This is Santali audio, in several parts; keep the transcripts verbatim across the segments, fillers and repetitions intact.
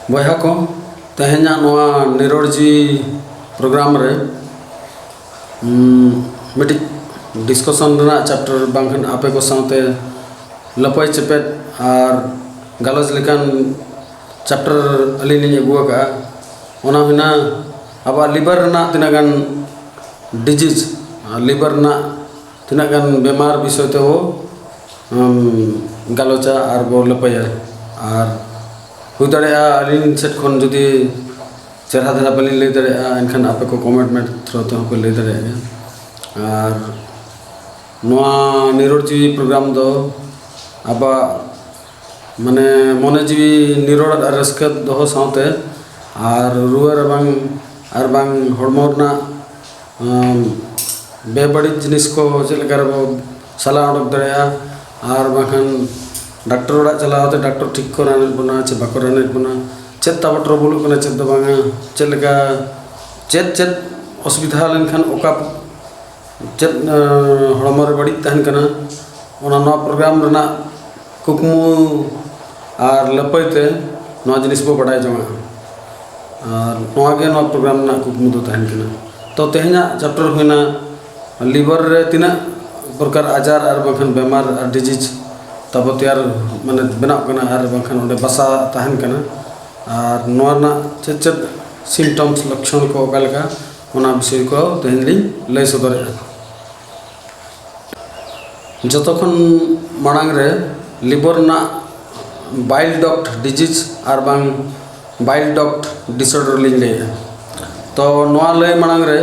ᱵᱚᱭᱦᱟ ᱠᱚ, ᱛᱮᱦᱮᱧᱟᱜ ᱱᱚᱣᱟ ᱱᱤᱨᱚᱲ ᱡᱤᱣᱤ ᱯᱨᱳᱜᱨᱟᱢ ᱨᱮ ᱩᱢ, ᱢᱤᱫᱴᱤᱡ ᱰᱤᱥᱠᱚᱥᱚᱱ ᱨᱮᱱᱟᱜ ᱪᱮᱯᱴᱟᱨ ᱵᱟᱝᱠᱷᱟᱱ ᱟᱯᱮ ᱠᱚ ᱥᱟᱶᱛᱮ ᱞᱟᱯᱟᱭ ᱪᱮᱯᱮᱫ ᱟᱨ ᱜᱟᱞᱚᱪ ᱞᱮᱠᱟᱱ ᱪᱮᱯᱴᱟᱨ ᱟᱹᱞᱤᱧ ᱞᱤᱧ ᱟᱹᱜᱩ ᱟᱠᱟᱫᱼᱟ᱾ ᱚᱱᱟ ᱦᱩᱭᱱᱟ ᱟᱵᱚᱣᱟᱜ ᱞᱤᱵᱟᱨ ᱨᱮᱱᱟᱜ ᱛᱤᱱᱟᱹᱜ ᱜᱟᱱ ᱰᱤᱡᱤᱡᱽ, ᱞᱤᱵᱟᱨ ᱨᱮᱱᱟᱜ ᱛᱤᱱᱟᱹᱜ ᱜᱟᱱ ᱵᱮᱢᱟᱨ ᱵᱤᱥᱚᱭ ᱛᱮᱵᱚ ᱩᱢ, ᱜᱟᱞᱚᱪᱟ ᱟᱨ ᱵᱚ ᱞᱟᱹᱯᱟᱹᱭᱟ᱾ ᱟᱨ ᱦᱩᱭ ᱫᱟᱲᱮᱭᱟᱜᱼᱟ ᱟᱹᱞᱤᱧ ᱥᱮᱫ ᱠᱷᱚᱱ ᱡᱩᱫᱤ ᱪᱮᱦᱨᱟ ᱫᱷᱟᱨᱟ ᱵᱟᱹᱞᱤᱧ ᱞᱟᱹᱭ ᱫᱟᱲᱮᱭᱟᱜᱼᱟ, ᱮᱱᱠᱷᱟᱱ ᱟᱯᱮ ᱠᱚ ᱠᱚᱢᱮᱱᱴ ᱢᱮᱱᱴ ᱛᱷᱨᱳ ᱛᱮᱦᱚᱸ ᱯᱮ ᱞᱟᱹᱭ ᱫᱟᱲᱮᱭᱟᱜ ᱜᱮᱭᱟ᱾ ᱟᱨ ᱱᱚᱣᱟ ᱱᱤᱨᱚᱲ ᱡᱤᱣᱤ ᱯᱨᱳᱜᱨᱟᱢ ᱫᱚ ᱟᱵᱚᱣᱟᱜ ᱢᱟᱱᱮ ᱢᱚᱱᱮ ᱡᱤᱣᱤ ᱱᱤᱨᱚᱲ ᱟᱨ ᱨᱟᱹᱥᱠᱟᱹ ᱫᱚᱦᱚ ᱥᱟᱶᱛᱮ ᱟᱨ ᱨᱩᱣᱟᱹ ᱨᱟᱵᱟᱝ ᱟᱨ ᱵᱟᱝ ᱦᱚᱲᱢᱚ ᱨᱮᱱᱟᱜ ᱟᱢ, ᱵᱮᱵᱟᱹᱲᱤᱡ ᱡᱤᱱᱤᱥ ᱠᱚ ᱪᱮᱫ ᱞᱮᱠᱟ ᱨᱮᱵᱚ ᱥᱟᱞᱟ ᱚᱰᱚᱠ ᱫᱟᱲᱮᱭᱟᱜᱼᱟ, ᱟᱨ ᱵᱟᱝᱠᱷᱟᱱ ᱰᱟᱠᱛᱚᱨ ᱚᱲᱟᱜ ᱪᱟᱞᱟᱣ ᱠᱟᱛᱮ ᱰᱟᱠᱛᱚᱨ ᱴᱷᱤᱠ ᱠᱚ ᱨᱟᱱᱮᱫ ᱵᱚᱱᱟ ᱪᱮ ᱵᱟᱠᱚ ᱨᱟᱱᱮᱫ ᱵᱚᱱᱟ, ᱪᱮᱫ ᱛᱟᱵᱚ ᱴᱨᱚᱵᱚᱞᱚᱜ ᱠᱟᱱᱟ, ᱪᱮᱫ ᱫᱚ ᱵᱟᱝᱟ, ᱪᱮᱫ ᱞᱮᱠᱟ, ᱪᱮᱫ ᱪᱮᱫ ᱚᱥᱩᱵᱤᱫᱷᱟ ᱞᱮᱱᱠᱷᱟᱱ ᱚᱠᱟ ᱪᱮᱫ ᱮ, ᱦᱚᱲᱢᱚ ᱨᱮ ᱵᱟᱹᱲᱤᱡ ᱛᱟᱦᱮᱱ ᱠᱟᱱᱟ, ᱚᱱᱟ ᱱᱚᱣᱟ ᱯᱨᱳᱜᱨᱟᱢ ᱨᱮᱱᱟᱜ ᱠᱩᱠᱢᱩ ᱟᱨ ᱞᱟᱹᱯᱟᱹᱭ ᱛᱮ ᱱᱚᱣᱟ ᱡᱤᱱᱤᱥ ᱵᱚ ᱵᱟᱰᱟᱭ ᱡᱚᱝᱟ᱾ ᱟᱨ ᱱᱚᱣᱟ ᱜᱮ ᱱᱚᱣᱟ ᱯᱨᱳᱜᱨᱟᱢ ᱨᱮᱱᱟᱜ ᱠᱩᱠᱢᱩ ᱫᱚ ᱛᱟᱦᱮᱱ ᱠᱟᱱᱟ᱾ ᱛᱚ ᱛᱮᱦᱮᱧᱟᱜ ᱪᱮᱯᱴᱟᱨ ᱦᱩᱭᱱᱟ ᱞᱤᱵᱟᱨ ᱨᱮ ᱛᱤᱱᱟᱹᱜ ᱯᱨᱚᱠᱟᱨ ᱟᱡᱟᱨ ᱟᱨ ᱵᱟᱝᱠᱷᱟᱱ ᱵᱮᱢᱟᱨ ᱟᱨ ᱰᱤᱡᱤᱡᱽ ᱛᱟᱵᱚ ᱛᱮᱭᱟᱨ ᱢᱟᱱᱮ ᱵᱮᱱᱟᱜ ᱠᱟᱱᱟ ᱟᱨ ᱵᱟᱝᱠᱷᱟᱱ ᱚᱸᱰᱮ ᱵᱟᱥᱟ ᱛᱟᱦᱮᱱ ᱠᱟᱱᱟ, ᱟᱨ ᱱᱚᱣᱟ ᱨᱮᱱᱟᱜ ᱪᱮᱫ ᱪᱮᱫ ᱥᱤᱢᱴᱚᱢᱥ, ᱞᱚᱠᱠᱷᱚᱱ ᱠᱚ ᱚᱠᱟ ᱞᱮᱠᱟ, ᱚᱱᱟ ᱵᱤᱥᱚᱭ ᱠᱚ ᱛᱮᱦᱮᱧ ᱞᱤᱧ ᱞᱟᱹᱭ ᱥᱚᱫᱚᱨᱮᱫᱼᱟ᱾ ᱡᱚᱛᱚ ᱠᱷᱚᱱ ᱢᱟᱲᱟᱝ ᱨᱮ ᱞᱤᱵᱚᱨ ᱨᱮᱱᱟᱜ ᱵᱟᱭᱤᱞ ᱰᱚᱠᱴ ᱰᱤᱡᱤᱡᱽ ᱟᱨ ᱵᱟᱝ ᱵᱟᱭᱤᱞ ᱰᱚᱠᱴ ᱰᱤᱥᱚᱨᱰᱟᱨ ᱞᱤᱧ ᱞᱟᱹᱭᱮᱫᱼᱟ᱾ ᱛᱚ ᱱᱚᱣᱟ ᱞᱟᱹᱭ ᱢᱟᱲᱟᱝ ᱨᱮ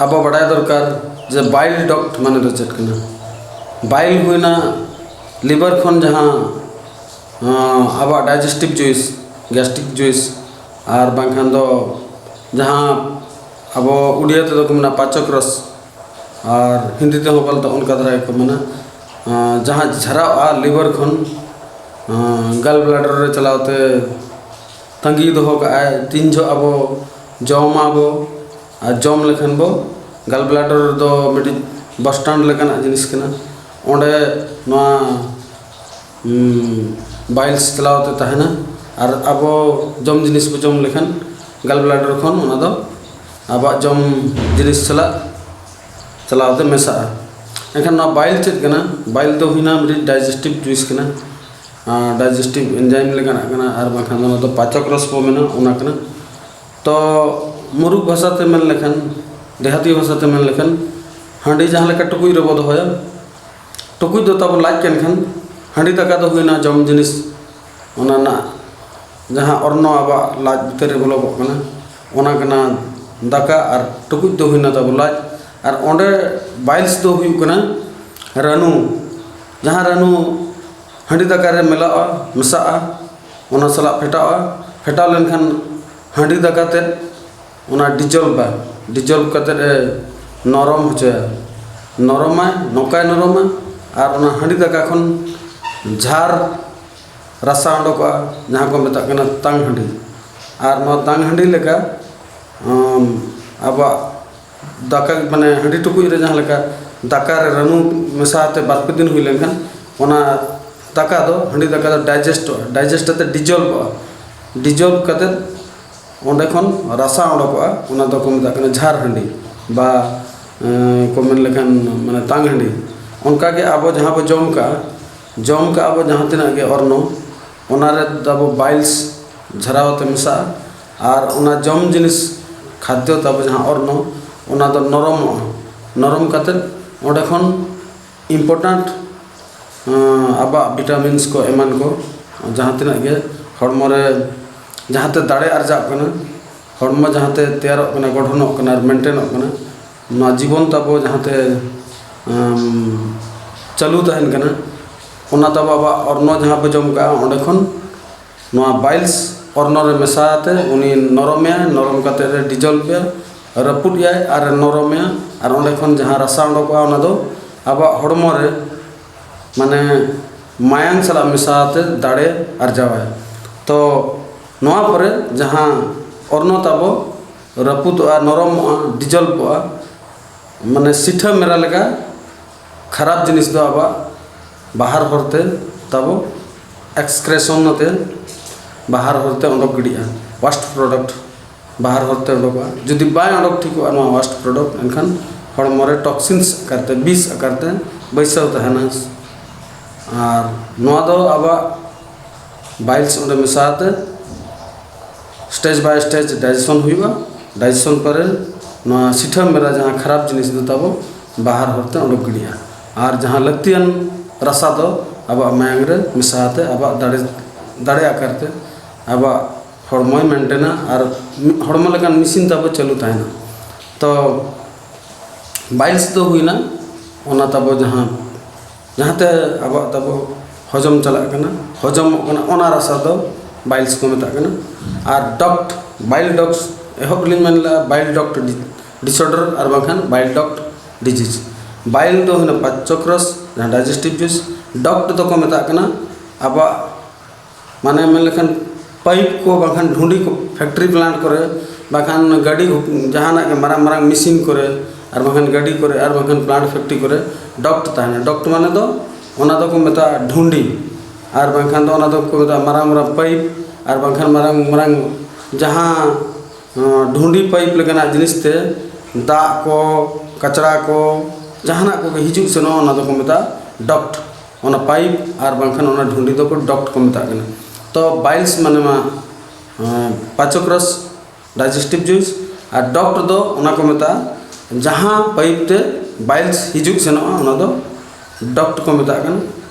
ᱟᱵᱚ ᱵᱟᱰᱟᱭ ᱫᱚᱨᱠᱟᱨ ᱡᱮ ᱵᱟᱭᱤᱞ ᱰᱚᱠᱴ ᱢᱟᱱᱮ ᱫᱚ ᱪᱮᱫ ᱠᱟᱱᱟ᱾ ᱵᱟᱭᱤᱞ ᱦᱩᱭᱱᱟ ᱞᱤᱵᱟᱨ ᱠᱷᱚᱱ ᱡᱟᱦᱟᱸ ᱟᱸ, ᱟᱵᱚᱣᱟᱜ ᱰᱟᱭᱡᱮᱥᱴᱤᱵᱷ ᱡᱩᱭᱤᱥ, ᱜᱮᱥᱴᱨᱤᱠ ᱡᱩᱭᱤᱥ, ᱟᱨ ᱵᱟᱝᱠᱷᱟᱱ ᱫᱚ ᱡᱟᱦᱟᱸ ᱟᱵᱚ ᱩᱰᱤᱭᱟ ᱛᱮᱫᱚ ᱠᱚ ᱢᱮᱱᱟ ᱯᱟᱪᱚᱠ ᱨᱚᱥ, ᱟᱨ ᱦᱤᱱᱫᱤ ᱛᱮᱦᱚᱸ ᱯᱟᱞᱮ ᱚᱱᱠᱟ ᱫᱷᱟᱨᱟ ᱜᱮᱠᱚ ᱢᱮᱱᱟ᱾ ᱟᱸ, ᱡᱟᱦᱟᱸ ᱡᱷᱟᱨᱟᱜᱼᱟ ᱞᱤᱵᱟᱨ ᱠᱷᱚᱱ, ᱟᱸ, ᱜᱟᱞ ᱵᱞᱟᱰᱟᱨ ᱨᱮ ᱪᱟᱞᱟᱣ ᱛᱮ ᱛᱟᱺᱜᱤ ᱫᱚᱦᱚ ᱠᱟᱜᱼᱟᱭ, ᱛᱤᱱ ᱡᱚᱦᱚᱜ ᱟᱵᱚ ᱡᱚᱢᱟᱵᱚ ᱟᱨ ᱡᱚᱢ ᱞᱮᱠᱷᱟᱱ ᱵᱚ ᱜᱟᱞ ᱵᱞᱟᱰᱟᱨ ᱫᱚ ᱢᱤᱫᱴᱤᱡ ᱵᱟᱥ ᱥᱴᱮᱱᱰ ᱞᱮᱠᱟᱱᱟᱜ ᱡᱤᱱᱤᱥ ᱠᱟᱱᱟ᱾ ᱚᱸᱰᱮ ᱱᱚᱣᱟ ᱩᱸ, ᱵᱟᱭᱤᱞᱥ ᱪᱟᱞᱟᱣ ᱛᱮ ᱛᱟᱦᱮᱱᱟ᱾ ᱟᱨ ᱟᱵᱚ ᱡᱚᱢ ᱡᱤᱱᱤᱥ ᱵᱚ ᱡᱚᱢ ᱞᱮᱠᱷᱟᱱ gall bladder ᱠᱷᱚᱱ ᱚᱱᱟ ᱫᱚ ᱟᱵᱚᱣᱟᱜ ᱡᱚᱢ ᱡᱤᱱᱤᱥ ᱥᱟᱞᱟᱜ ᱪᱟᱞᱟᱣ ᱛᱮ ᱢᱮᱥᱟᱜᱼᱟ᱾ ᱮᱱᱠᱷᱟᱱ ᱱᱚᱣᱟ bile ᱪᱮᱫ ᱠᱟᱱᱟ? Bile ᱫᱚ ᱦᱩᱭᱱᱟ ᱢᱤᱫᱴᱤᱡ digestive juice ᱠᱟᱱᱟ, digestive enzyme ᱞᱮᱠᱟᱱᱟᱜ ᱠᱟᱱᱟ, ᱟᱨ ᱵᱟᱝᱠᱷᱟᱱ ᱚᱱᱟ ᱫᱚ ᱯᱟᱪᱚᱠ ᱨᱚᱥ ᱵᱚ ᱢᱮᱱᱟ, ᱚᱱᱟ ᱠᱟᱱᱟ᱾ ᱛᱚ ᱢᱩᱨᱩᱠ ᱵᱷᱟᱥᱟ ᱛᱮ ᱢᱮᱱ ᱞᱮᱠᱷᱟᱱ, ᱫᱮᱦᱟᱛᱤ ᱵᱷᱟᱥᱟ ᱛᱮ ᱢᱮᱱ ᱞᱮᱠᱷᱟᱱ, ᱦᱟᱺᱰᱤ ᱡᱟᱦᱟᱸ ᱞᱮᱠᱟ ᱴᱩᱠᱩᱡ ᱨᱮᱵᱚ ᱫᱚᱦᱚᱭᱟ, ᱴᱩᱠᱩᱡ ᱫᱚ ᱛᱟᱵᱚ ᱞᱟᱡ ᱠᱟᱱ ᱠᱷᱟᱱ, ᱦᱟᱺᱰᱤ ᱫᱟᱠᱟ ᱫᱚ ᱦᱩᱭᱱᱟ ᱡᱚᱢ ᱡᱤᱱᱤᱥ, ᱚᱱᱟ ᱨᱮᱱᱟᱜ ᱡᱟᱦᱟᱸ ᱚᱨᱱᱚ ᱟᱵᱚᱣᱟᱜ ᱞᱟᱡ ᱵᱷᱤᱛᱟᱹᱨ ᱨᱮ ᱵᱚᱞᱚ ᱠᱚᱜ ᱠᱟᱱᱟ, ᱚᱱᱟ ᱠᱟᱱᱟ ᱫᱟᱠᱟ, ᱟᱨ ᱴᱩᱠᱩᱡ ᱫᱚ ᱦᱩᱭᱱᱟ ᱛᱟᱵᱚ ᱞᱟᱡ, ᱟᱨ ᱚᱸᱰᱮ bile ᱫᱚ ᱦᱩᱭᱩᱜ ᱠᱟᱱᱟ ᱨᱟᱹᱱᱩ᱾ ᱡᱟᱦᱟᱸ ᱨᱟᱹᱱᱩ ᱦᱟᱺᱰᱤ ᱫᱟᱠᱟ ᱨᱮ ᱢᱮᱞᱟᱜᱼᱟ, ᱢᱮᱥᱟᱜᱼᱟ, ᱚᱱᱟ ᱥᱟᱞᱟᱜ ᱯᱷᱮᱴᱟᱜᱼᱟ᱾ ᱯᱷᱮᱴᱟᱣ ᱞᱮᱱᱠᱷᱟᱱ ᱦᱟᱺᱰᱤ ᱫᱟᱠᱟ ᱛᱮᱫ ᱚᱱᱟ dissolve ᱟ, dissolve ᱠᱟᱛᱮᱫ ᱮ ᱱᱚᱨᱚᱢ ᱦᱚᱪᱚᱭᱟ᱾ ᱱᱚᱨᱚᱢᱟᱭ, ᱱᱚᱝᱠᱟᱭ ᱱᱚᱨᱚᱢᱟ, ᱟᱨ ᱚᱱᱟ ᱦᱟᱺᱰᱤ ᱫᱟᱠᱟ ᱠᱷᱚᱱ ᱡᱷᱟᱨ ᱨᱟᱥᱟ ᱚᱰᱚᱠᱚᱜᱼᱟ, ᱡᱟᱦᱟᱸ ᱠᱚ ᱢᱮᱛᱟᱜ ᱠᱟᱱᱟ ᱛᱟᱝ ᱦᱟᱺᱰᱤ᱾ ᱟᱨ ᱱᱚᱣᱟ ᱛᱟᱝ ᱦᱟᱺᱰᱤ ᱞᱮᱠᱟ, ᱟᱢ, ᱟᱵᱚᱣᱟᱜ ᱫᱟᱠᱟ, ᱢᱟᱱᱮ, ᱦᱟᱺᱰᱤ ᱴᱩᱠᱩᱡ ᱨᱮ ᱡᱟᱦᱟᱸ ᱞᱮᱠᱟ ᱫᱟᱠᱟ ᱨᱮ ᱨᱟᱹᱱᱩ ᱢᱮᱥᱟ ᱟᱛᱮ ᱵᱟᱨ ᱯᱮ ᱫᱤᱱ ᱦᱩᱭ ᱞᱮᱱᱠᱷᱟᱱ, ᱚᱱᱟ ᱫᱟᱠᱟ ᱫᱚ, ᱦᱟᱺᱰᱤ ᱫᱟᱠᱟ ᱫᱚ digest ᱚᱜᱼᱟ, digest ᱠᱟᱛᱮ dissolve ᱚᱜᱼᱟ᱾ Dissolve ᱠᱟᱛᱮ ᱚᱸᱰᱮ ᱠᱷᱚᱱ ᱨᱟᱥᱟ ᱚᱰᱚᱠᱚᱜᱼᱟ, ᱚᱱᱟ ᱫᱚᱠᱚ ᱢᱮᱛᱟᱜ ᱠᱟᱱᱟ ᱡᱷᱟᱨ ᱦᱟᱺᱰᱤ, ᱵᱟ, ᱮᱸ, ᱠᱚ ᱢᱮᱱ ᱞᱮᱠᱷᱟᱱ, ᱢᱟᱱᱮ, ᱛᱟᱝ ᱦᱟᱺᱰᱤ᱾ ᱚᱱᱠᱟᱜᱮ ᱟᱵᱚ ᱡᱟᱦᱟᱸ ᱵᱚ ᱡᱚᱢ ᱠᱟᱜᱼᱟ, ᱡᱚᱢ ᱠᱟᱜᱼᱟ ᱵᱚ ᱡᱟᱦᱟᱸ ᱛᱤᱱᱟᱹᱜ ᱜᱮ ᱚᱨᱱᱚ, ᱚᱱᱟ ᱨᱮ ᱛᱟᱵᱚ bile ᱡᱷᱟᱨᱟᱣ ᱟᱛᱮ ᱢᱮᱥᱟᱜᱼᱟ, ᱟᱨ ᱚᱱᱟ ᱡᱚᱢ ᱡᱤᱱᱤᱥ, ᱠᱷᱟᱫᱽᱫᱚ ᱛᱟᱵᱚ ᱡᱟᱦᱟᱸ ᱚᱨᱱᱚ, ᱚᱱᱟ ᱫᱚ ᱱᱚᱨᱚᱢᱚᱜᱼᱟ᱾ ᱱᱚᱨᱚᱢ ᱠᱟᱛᱮ ᱚᱸᱰᱮ ᱠᱷᱚᱱ important, ᱟᱸ, ᱟᱵᱚᱣᱟᱜ vitamins ᱠᱚ, ᱮᱢᱟᱱ ᱠᱚ, ᱡᱟᱦᱟᱸ ᱛᱤᱱᱟᱹᱜ ᱜᱮ ᱦᱚᱲᱢᱚ ᱨᱮ ᱡᱟᱦᱟᱸᱛᱮ ᱫᱟᱲᱮ ᱟᱨᱡᱟᱜ ᱠᱟᱱᱟ, ᱦᱚᱲᱢᱚ ᱡᱟᱦᱟᱸᱛᱮ ᱛᱮᱭᱟᱨᱚᱜ ᱠᱟᱱᱟ, ᱜᱚᱴᱷᱚᱱᱚᱜ ᱠᱟᱱᱟ ᱟᱨ maintain ᱚᱜ ᱠᱟᱱᱟ, ᱱᱚᱣᱟ ᱡᱤᱵᱚᱱ ᱛᱟᱵᱚ ᱡᱟᱦᱟᱸᱛᱮ, ᱟᱢ, ᱪᱟᱹᱞᱩ ᱛᱟᱦᱮᱱ ᱠᱟᱱᱟ, ᱚᱱᱟ ᱛᱟᱵᱚ ᱟᱵᱚᱣᱟᱜ ᱚᱨᱱᱚ ᱡᱟᱦᱟᱸ ᱵᱚ ᱡᱚᱢ ᱠᱟᱜᱼᱟ, ᱚᱸᱰᱮ ᱠᱷᱚᱱ ᱱᱚᱣᱟ bile ᱚᱨᱱᱚ ᱨᱮ ᱢᱮᱥᱟ ᱟᱛᱮ ᱩᱱᱤ ᱱᱚᱨᱚᱢᱮᱭᱟ, ᱱᱚᱨᱚᱢ ᱠᱟᱛᱮ ᱨᱮ dissolve ᱮᱭᱟ, ᱨᱟᱹᱯᱩᱫ ᱮᱭᱟᱭ ᱟᱨ ᱮ ᱱᱚᱨᱚᱢᱮᱭᱟ, ᱟᱨ ᱚᱸᱰᱮ ᱠᱷᱚᱱ ᱡᱟᱦᱟᱸ ᱨᱟᱥᱟ ᱚᱰᱚᱠᱚᱜᱼᱟ, ᱚᱱᱟ ᱫᱚ ᱟᱵᱚᱣᱟᱜ ᱦᱚᱲᱢᱚ ᱨᱮ, ᱢᱟᱱᱮ, ᱢᱟᱭᱟᱝ ᱥᱟᱞᱟᱜ ᱢᱮᱥᱟ ᱟᱛᱮ ᱫᱟᱲᱮ ᱟᱨᱡᱟᱣᱟᱭ᱾ ᱛᱚ ᱱᱚᱣᱟ ᱯᱚᱨᱮ ᱡᱟᱦᱟᱸ ᱚᱨᱱᱚ ᱛᱟᱵᱚ ᱨᱟᱹᱯᱩᱫᱚᱜᱼᱟ, ᱱᱚᱨᱚᱢᱚᱜᱼᱟ, dissolve ᱚᱜᱼᱟ, ᱢᱟᱱᱮ ᱥᱤᱴᱷᱟᱹ ᱢᱮᱨᱟ ᱞᱮᱠᱟ ᱠᱷᱟᱨᱟᱯ ᱡᱤᱱᱤᱥ ᱫᱚ ᱟᱵᱚᱣᱟᱜ ᱵᱟᱦᱟᱨ ᱦᱚᱨᱛᱮ ᱛᱟᱵᱚ excretion ᱟᱛᱮ ᱵᱟᱦᱟᱨ ᱦᱚᱨᱛᱮ ᱚᱰᱚᱠ ᱜᱤᱰᱤᱜᱼᱟ, ᱳᱭᱮᱥᱴ ᱯᱨᱚᱰᱟᱠᱴ ᱵᱟᱦᱟᱨ ᱦᱚᱨᱛᱮ ᱚᱰᱚᱠᱚᱜᱼᱟ᱾ ᱡᱩᱫᱤ ᱵᱟᱭ ᱚᱰᱚᱠ ᱴᱷᱤᱠᱚᱜᱼᱟ ᱱᱚᱣᱟ ᱳᱭᱮᱥᱴ ᱯᱨᱚᱰᱟᱠᱴ, ᱮᱱᱠᱷᱟᱱ ᱦᱚᱲᱢᱚ ᱨᱮ ᱴᱚᱠᱥᱤᱱᱥ ᱟᱠᱟᱨᱛᱮ, ᱵᱤᱥ ᱟᱠᱟᱨᱛᱮ ᱵᱟᱹᱭᱥᱟᱹᱣ ᱛᱟᱦᱮᱱᱟ᱾ ᱟᱨ ᱱᱚᱣᱟ ᱫᱚ ᱟᱵᱚᱣᱟᱜ ᱵᱟᱭᱤᱞᱥ ᱚᱸᱰᱮ ᱢᱮᱥᱟ ᱟᱛᱮ ᱥᱴᱮᱡᱽ ᱵᱟᱭ ᱥᱴᱮᱡᱽ ᱰᱟᱭᱡᱮᱥᱚᱱ ᱦᱩᱭᱩᱜᱼᱟ᱾ ᱰᱟᱭᱡᱮᱥᱚᱱ ᱯᱚᱨᱮ ᱱᱚᱣᱟ ᱥᱤᱴᱷᱟᱹ ᱢᱮᱨᱟ ᱡᱟᱦᱟᱸ ᱠᱷᱟᱨᱟᱯ ᱡᱤᱱᱤᱥ ᱫᱚ ᱛᱟᱵᱚ ᱵᱟᱦᱟᱨ ᱦᱚᱨᱛᱮ ᱚᱰᱚᱠ ᱜᱤᱰᱤᱜᱼᱟ᱾ ᱟᱨ ᱡᱟᱦᱟᱸ ᱞᱟᱹᱠᱛᱤᱭᱟᱱ ᱨᱟᱥᱟ ᱫᱚ ᱟᱵᱚᱣᱟᱜ ᱢᱟᱭᱟᱝ ᱨᱮ ᱢᱮᱥᱟ ᱟᱛᱮ ᱟᱵᱚᱣᱟᱜ ᱫᱟᱲᱮ, ᱫᱟᱲᱮ ᱟᱠᱟᱨᱛᱮ ᱟᱵᱚᱣᱟᱜ ᱦᱚᱲᱢᱚᱭ ᱢᱮᱱᱴᱮᱱᱟ ᱟᱨ ᱢᱤ-, ᱦᱚᱲᱢᱚ ᱞᱮᱠᱟᱱ ᱢᱮᱥᱤᱱ ᱛᱟᱵᱚ ᱪᱟᱹᱞᱩ ᱛᱟᱦᱮᱱᱟ᱾ ᱛᱚ ᱵᱟᱭᱤᱞᱥ ᱫᱚ ᱦᱩᱭᱱᱟ ᱚᱱᱟ ᱛᱟᱵᱚ ᱡᱟᱦᱟᱸ, ᱡᱟᱦᱟᱸᱛᱮ ᱟᱵᱚᱣᱟᱜ ᱛᱟᱵᱚ ᱦᱚᱡᱚᱢ ᱪᱟᱞᱟᱜ ᱠᱟᱱᱟ, ᱦᱚᱡᱚᱢᱚᱜ ᱠᱟᱱᱟ, ᱚᱱᱟ ᱨᱟᱥᱟ ᱫᱚ ᱵᱟᱭᱤᱞᱥ ᱠᱚ ᱢᱮᱛᱟᱜ ᱠᱟᱱᱟ᱾ ᱟᱨ ᱰᱚᱠᱴ, ᱵᱟᱭᱤᱞ ᱰᱚᱠᱴ, ᱮᱦᱚᱵ ᱨᱮᱞᱤᱧ ᱢᱮᱱ ᱞᱮᱫᱼᱟ ᱵᱟᱭᱤᱞ ᱰᱚᱠᱴ ᱰᱤ-, ᱰᱤᱥᱚᱨᱰᱟᱨ ᱟᱨ ᱵᱟᱝᱠᱷᱟᱱ ᱵᱟᱭᱤᱞ ᱰᱚᱠᱴ ᱰᱤᱡᱤᱡᱽ᱾ ᱵᱟᱭᱤᱞ ᱫᱚ ᱦᱩᱭᱱᱟ ᱯᱟᱪᱪᱚᱠᱨᱚᱥ, ᱡᱟᱦᱟᱸ ᱰᱟᱭᱡᱮᱥᱴᱤᱵᱷ ᱡᱩᱥ᱾ ᱰᱚᱠᱴ ᱫᱚᱠᱚ ᱢᱮᱛᱟᱜ ᱠᱟᱱᱟ ᱟᱵᱚᱣᱟᱜ, ᱢᱟᱱᱮ ᱢᱮᱱ ᱞᱮᱠᱷᱟᱱ ᱯᱟᱭᱤᱯ ᱠᱚ ᱵᱟᱝᱠᱷᱟᱱ ᱰᱷᱩᱸᱰᱤ ᱠᱚ ᱯᱷᱮᱠᱴᱨᱤ ᱯᱞᱟᱱᱴ ᱠᱚᱨᱮ, ᱵᱟᱝᱠᱷᱟᱱ ᱜᱟᱹᱰᱤ ᱡᱟᱦᱟᱱᱟᱜ ᱜᱮ ᱢᱟᱨᱟᱝ ᱢᱟᱨᱟᱝ ᱢᱮᱥᱤᱱ ᱠᱚᱨᱮ, ᱟᱨ ᱵᱟᱝᱠᱷᱟᱱ ᱜᱟᱹᱰᱤ ᱠᱚᱨᱮ, ᱟᱨ ᱵᱟᱝᱠᱷᱟᱱ ᱯᱞᱟᱱᱴ ᱯᱷᱮᱠᱴᱨᱤ ᱠᱚᱨᱮ ᱰᱚᱠᱴ ᱛᱟᱦᱮᱱᱟ᱾ ᱰᱚᱠᱴ ᱢᱟᱱᱮ ᱫᱚ ᱚᱱᱟ ᱫᱚᱠᱚ ᱢᱮᱛᱟᱜᱼᱟ ᱰᱷᱩᱸᱰᱤ, ᱟᱨ ᱵᱟᱝᱠᱷᱟᱱ ᱫᱚ ᱚᱱᱟ ᱫᱚᱠᱚ ᱢᱮᱛᱟᱜᱼᱟ ᱢᱟᱨᱟᱝ ᱢᱟᱨᱟᱝ ᱯᱟᱭᱤᱯ, ᱟᱨ ᱵᱟᱝᱠᱷᱟᱱ ᱢᱟᱨᱟᱝ ᱢᱟᱨᱟᱝ ᱡᱟᱦᱟᱸ ᱟᱸ, ᱰᱷᱩᱸᱰᱤ ᱯᱟᱭᱤᱯ ᱞᱮᱠᱟᱱᱟᱜ ᱡᱤᱱᱤᱥ ᱛᱮ ᱫᱟᱜ ᱠᱚ, ᱠᱟᱪᱲᱟ ᱠᱚ, ᱡᱟᱦᱟᱱᱟᱜ ᱠᱚᱜᱮ ᱦᱤᱡᱩᱜ ᱥᱮᱱᱚᱜ, ᱚᱱᱟ ᱫᱚᱠᱚ ᱢᱮᱛᱟᱜᱼᱟ ᱰᱚᱠᱴ᱾ ᱚᱱᱟ ᱯᱟᱭᱤᱯ ᱟᱨ ᱵᱟᱝᱠᱷᱟᱱ ᱚᱱᱟ ᱰᱷᱩᱸᱰᱤ ᱫᱚᱠᱚ ᱰᱚᱠᱴ ᱠᱚ ᱢᱮᱛᱟᱜ ᱠᱟᱱᱟ᱾ ᱛᱚ ᱵᱟᱭᱤᱞᱥ ᱢᱟᱱᱮ ᱢᱟ ᱟᱸ, ᱯᱟᱪᱚᱠᱨᱚᱥ, ᱰᱟᱭᱡᱮᱥᱴᱤᱵᱷ ᱡᱩᱥ, ᱟᱨ ᱰᱚᱠᱴ ᱫᱚ ᱚᱱᱟ ᱠᱚ ᱢᱮᱛᱟᱜᱼᱟ ᱡᱟᱦᱟᱸ ᱯᱟᱭᱤᱯ ᱛᱮ ᱵᱟᱭᱤᱞᱥ ᱦᱤᱡᱩᱜ ᱥᱮᱱᱚᱜᱼᱟ, ᱚᱱᱟ ᱫᱚ ᱰᱚᱠᱴ ᱠᱚ ᱢᱮᱛᱟᱜ ᱠᱟᱱᱟ᱾